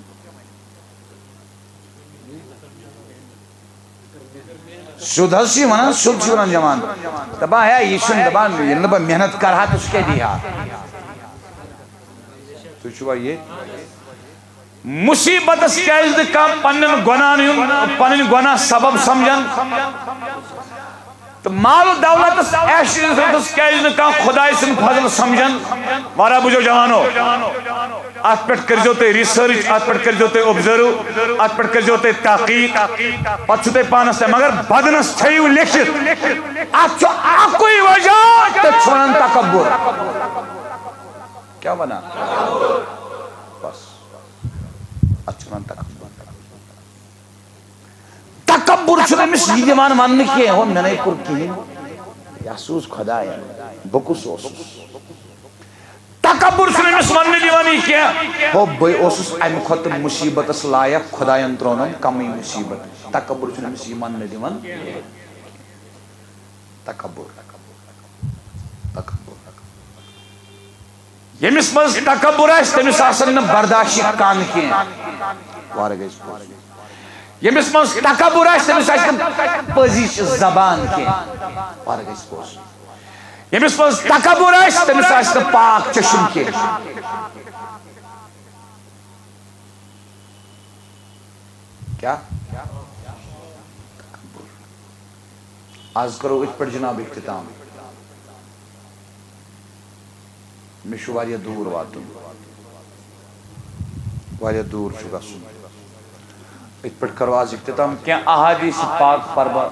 سیوٚد حظ چھُ یہِ وَنان، سیوٚد چھُ وَنان جوان۔ دَپان، ہے، یہِ چھُنہٕ دَپان، ییٚلہِ نہٕ بہٕ محنت کَرٕ ہا، تہٕ سُہ کیٛاہ دِیہِ ہا؟ تُہۍ چھِوا ییٚتہِ؟ مُصیٖبتَس کیٛازِ نہٕ کانٛہہ پنٛنٮ۪ن گۄناہَن ہُنٛد، پنٕنۍ گۄناہ سبب سمجھان؟ تہٕ مال و دولتس، عیش عزتس کیٛازِ نہٕ کانٛہہ خۄداے سُنٛد فضل سمجھان؟ واریاہ بوٗزِو جوانو، اتھ پٮ۪ٹھ کٔرۍزیو تُہۍ research، اتھ پٮ۪ٹھ کٔرۍزیو تُہۍ observe، اتھ پٮ۪ٹھ کٔرۍزیو تُہۍ تحقیق، پتہٕ چھُو تۄہہِ پانس تام، مگر بدنس تھٲیِو لیکھِتھ، اتھ چھُ اکُے وجہ، تٔتھۍ چھِ ونان تکبر۔ کیٛاہ ونان؟ بس، اتھ چھِ ونان تکبر۔ تکبر چھُنہٕ أمِس یہِ دِوان وننہٕ کینٛہہ، ہو، مےٚ نے کوٚر کِہیٖنۍ، یہِ ہسا اوس خۄداین، بہٕ کُس اوسُس؟ تکبر چھُنہٕ أمِس وننہٕ دِوان یہِ کینٛہہ، ہو، بٕے اوسُس امہِ کھۄتہٕ مُصیٖبتس لایق، خۄداین ترٛوونم کمٕے مُصیٖبت۔ تکبر چھُنہٕ أمِس یہِ وننہٕ دِوان۔ تکبر، تکبر۔ ییٚمِس منٛز تکبر آسہِ، تٔمِس آسن نہٕ برداشی کن کینٛہہ۔ وارٕ گژھِ پوٚز۔ ییٚمِس منٛز تکبر آسہِ، تٔمِس آسہِ نہٕ پٔزِچ زبان کینٛہہ۔ وارٕ گژھِ پوٚز۔ ییٚمِس منٛز تکبر آسہِ، تٔمِس آسہِ نہٕ پاک چشم کینٛہہ۔ کیٛاہ؟ تکبر۔ آز کرو أتھۍ پٮ۪ٹھ جناب اختتام۔ مےٚ چھُ واریاہ دوٗر واتُن، واریاہ دوٗر چھُ گژھُن۔ أتھۍ پٮ۪ٹھ کرو آز اختتام۔ کینٛہہ احادیث پاک پرٕ بہٕ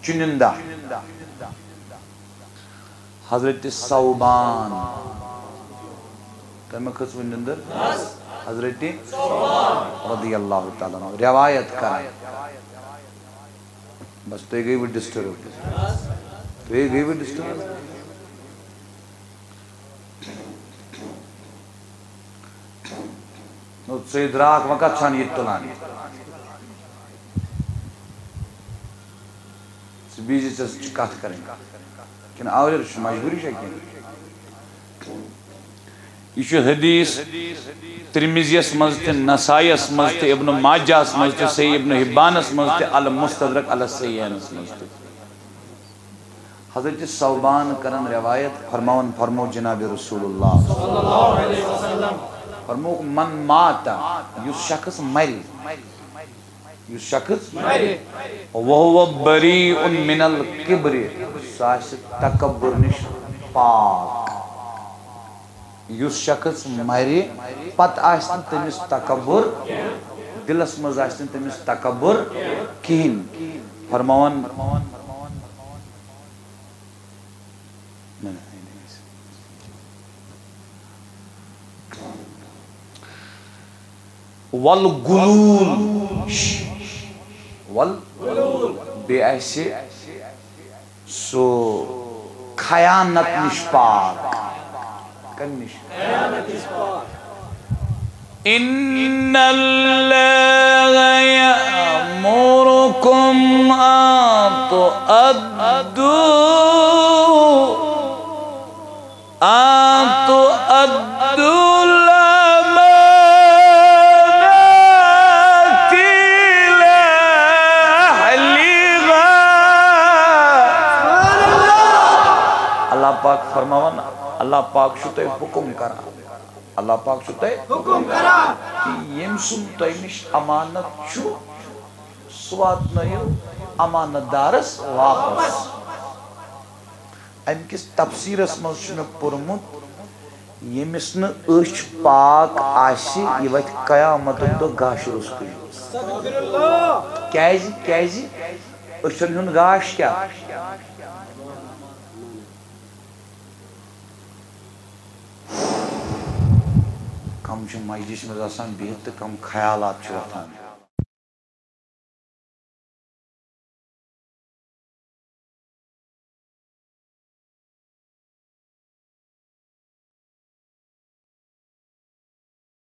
چُنندہ۔ حضرت ثوبان، تٔمۍ کھٔژ وۄنۍ نِندٕر۔ حضرت رضی اللہ تعالیٰ عنہ روایت کران۔ بس، تُہۍ گٔیوٕ disturb۔ تُہۍ گٔیوٕ disturb۔ نو، ژٕے درٛاکھ وۄنۍ کتھ چھان یہِ تُلان؟ ژٕ بِہزِ، ژےٚ سۭتۍ چھِ کتھ کرٕنۍ۔ کِنہٕ آوریر چھُ، مجبوٗری چھےٚ کینٛہہ؟ یہِ چھُ حدیث ترمذیَس منٛز تہِ، نسائیَس منٛز تہِ، ابن ماجہَس منٛز تہِ، صحیح ابن حبانَس منٛز تہِ، المستدرک علی الصحیحینَس منٛز تہِ۔ حضرت ثوبان کرن روایت، فرماوان فرمو جناب رسول اللہ۔ فرموک، من مات، یُس شخص مرِ، یُس شخص وَهُوَ بَرِيءٌ مِنَ الْكِبْرِ، سُہ آسہِ تکبر نِش پاک۔ یُس شخص مرِ، پتہٕ آسہِ نہٕ تٔمِس تکبر، دِلس منٛز آسہِ نہٕ تٔمِس تکبر کِہیٖنۍ۔ فرماوان، والغلول، وال، بیٚیہِ آسہِ سُہ خیانت نِش پاک۔ کَمہِ نِش؟ إِنَّ اللَّهَ يَأْمُرُكُمْ أَن تُؤَدُّوا، أن تُؤَدُّوا الْأَمَانَاتِ إِلَى أَهْلِهَا۔ اللہ پاک فرماوان، اللہ پاک چھُ تۄہہِ حُکُم کران، اللہ پاک چھُ تۄہہِ حُکُم کران۔ کہِ ییٚمۍ سُنٛد تۄہہِ نِش امانت چھُ، سُہ واتنٲیِو امانت دارس واپس۔ امہِ کِس تفسیٖرس منٛز چھُ مےٚ پوٚرمُت، ییٚمِس نہٕ أچھ پاک آسہِ، یہِ وَتھِ قیامتُک دۄہ گاشہِ روٚستُے۔ کیازِ؟ کیازِ؟ أچھن ہُنٛد گاش کیٛاہ؟ کم چھِ مجلس منٛز آسان بِہِتھ تہٕ کم خیالات چھِ وۄتھان۔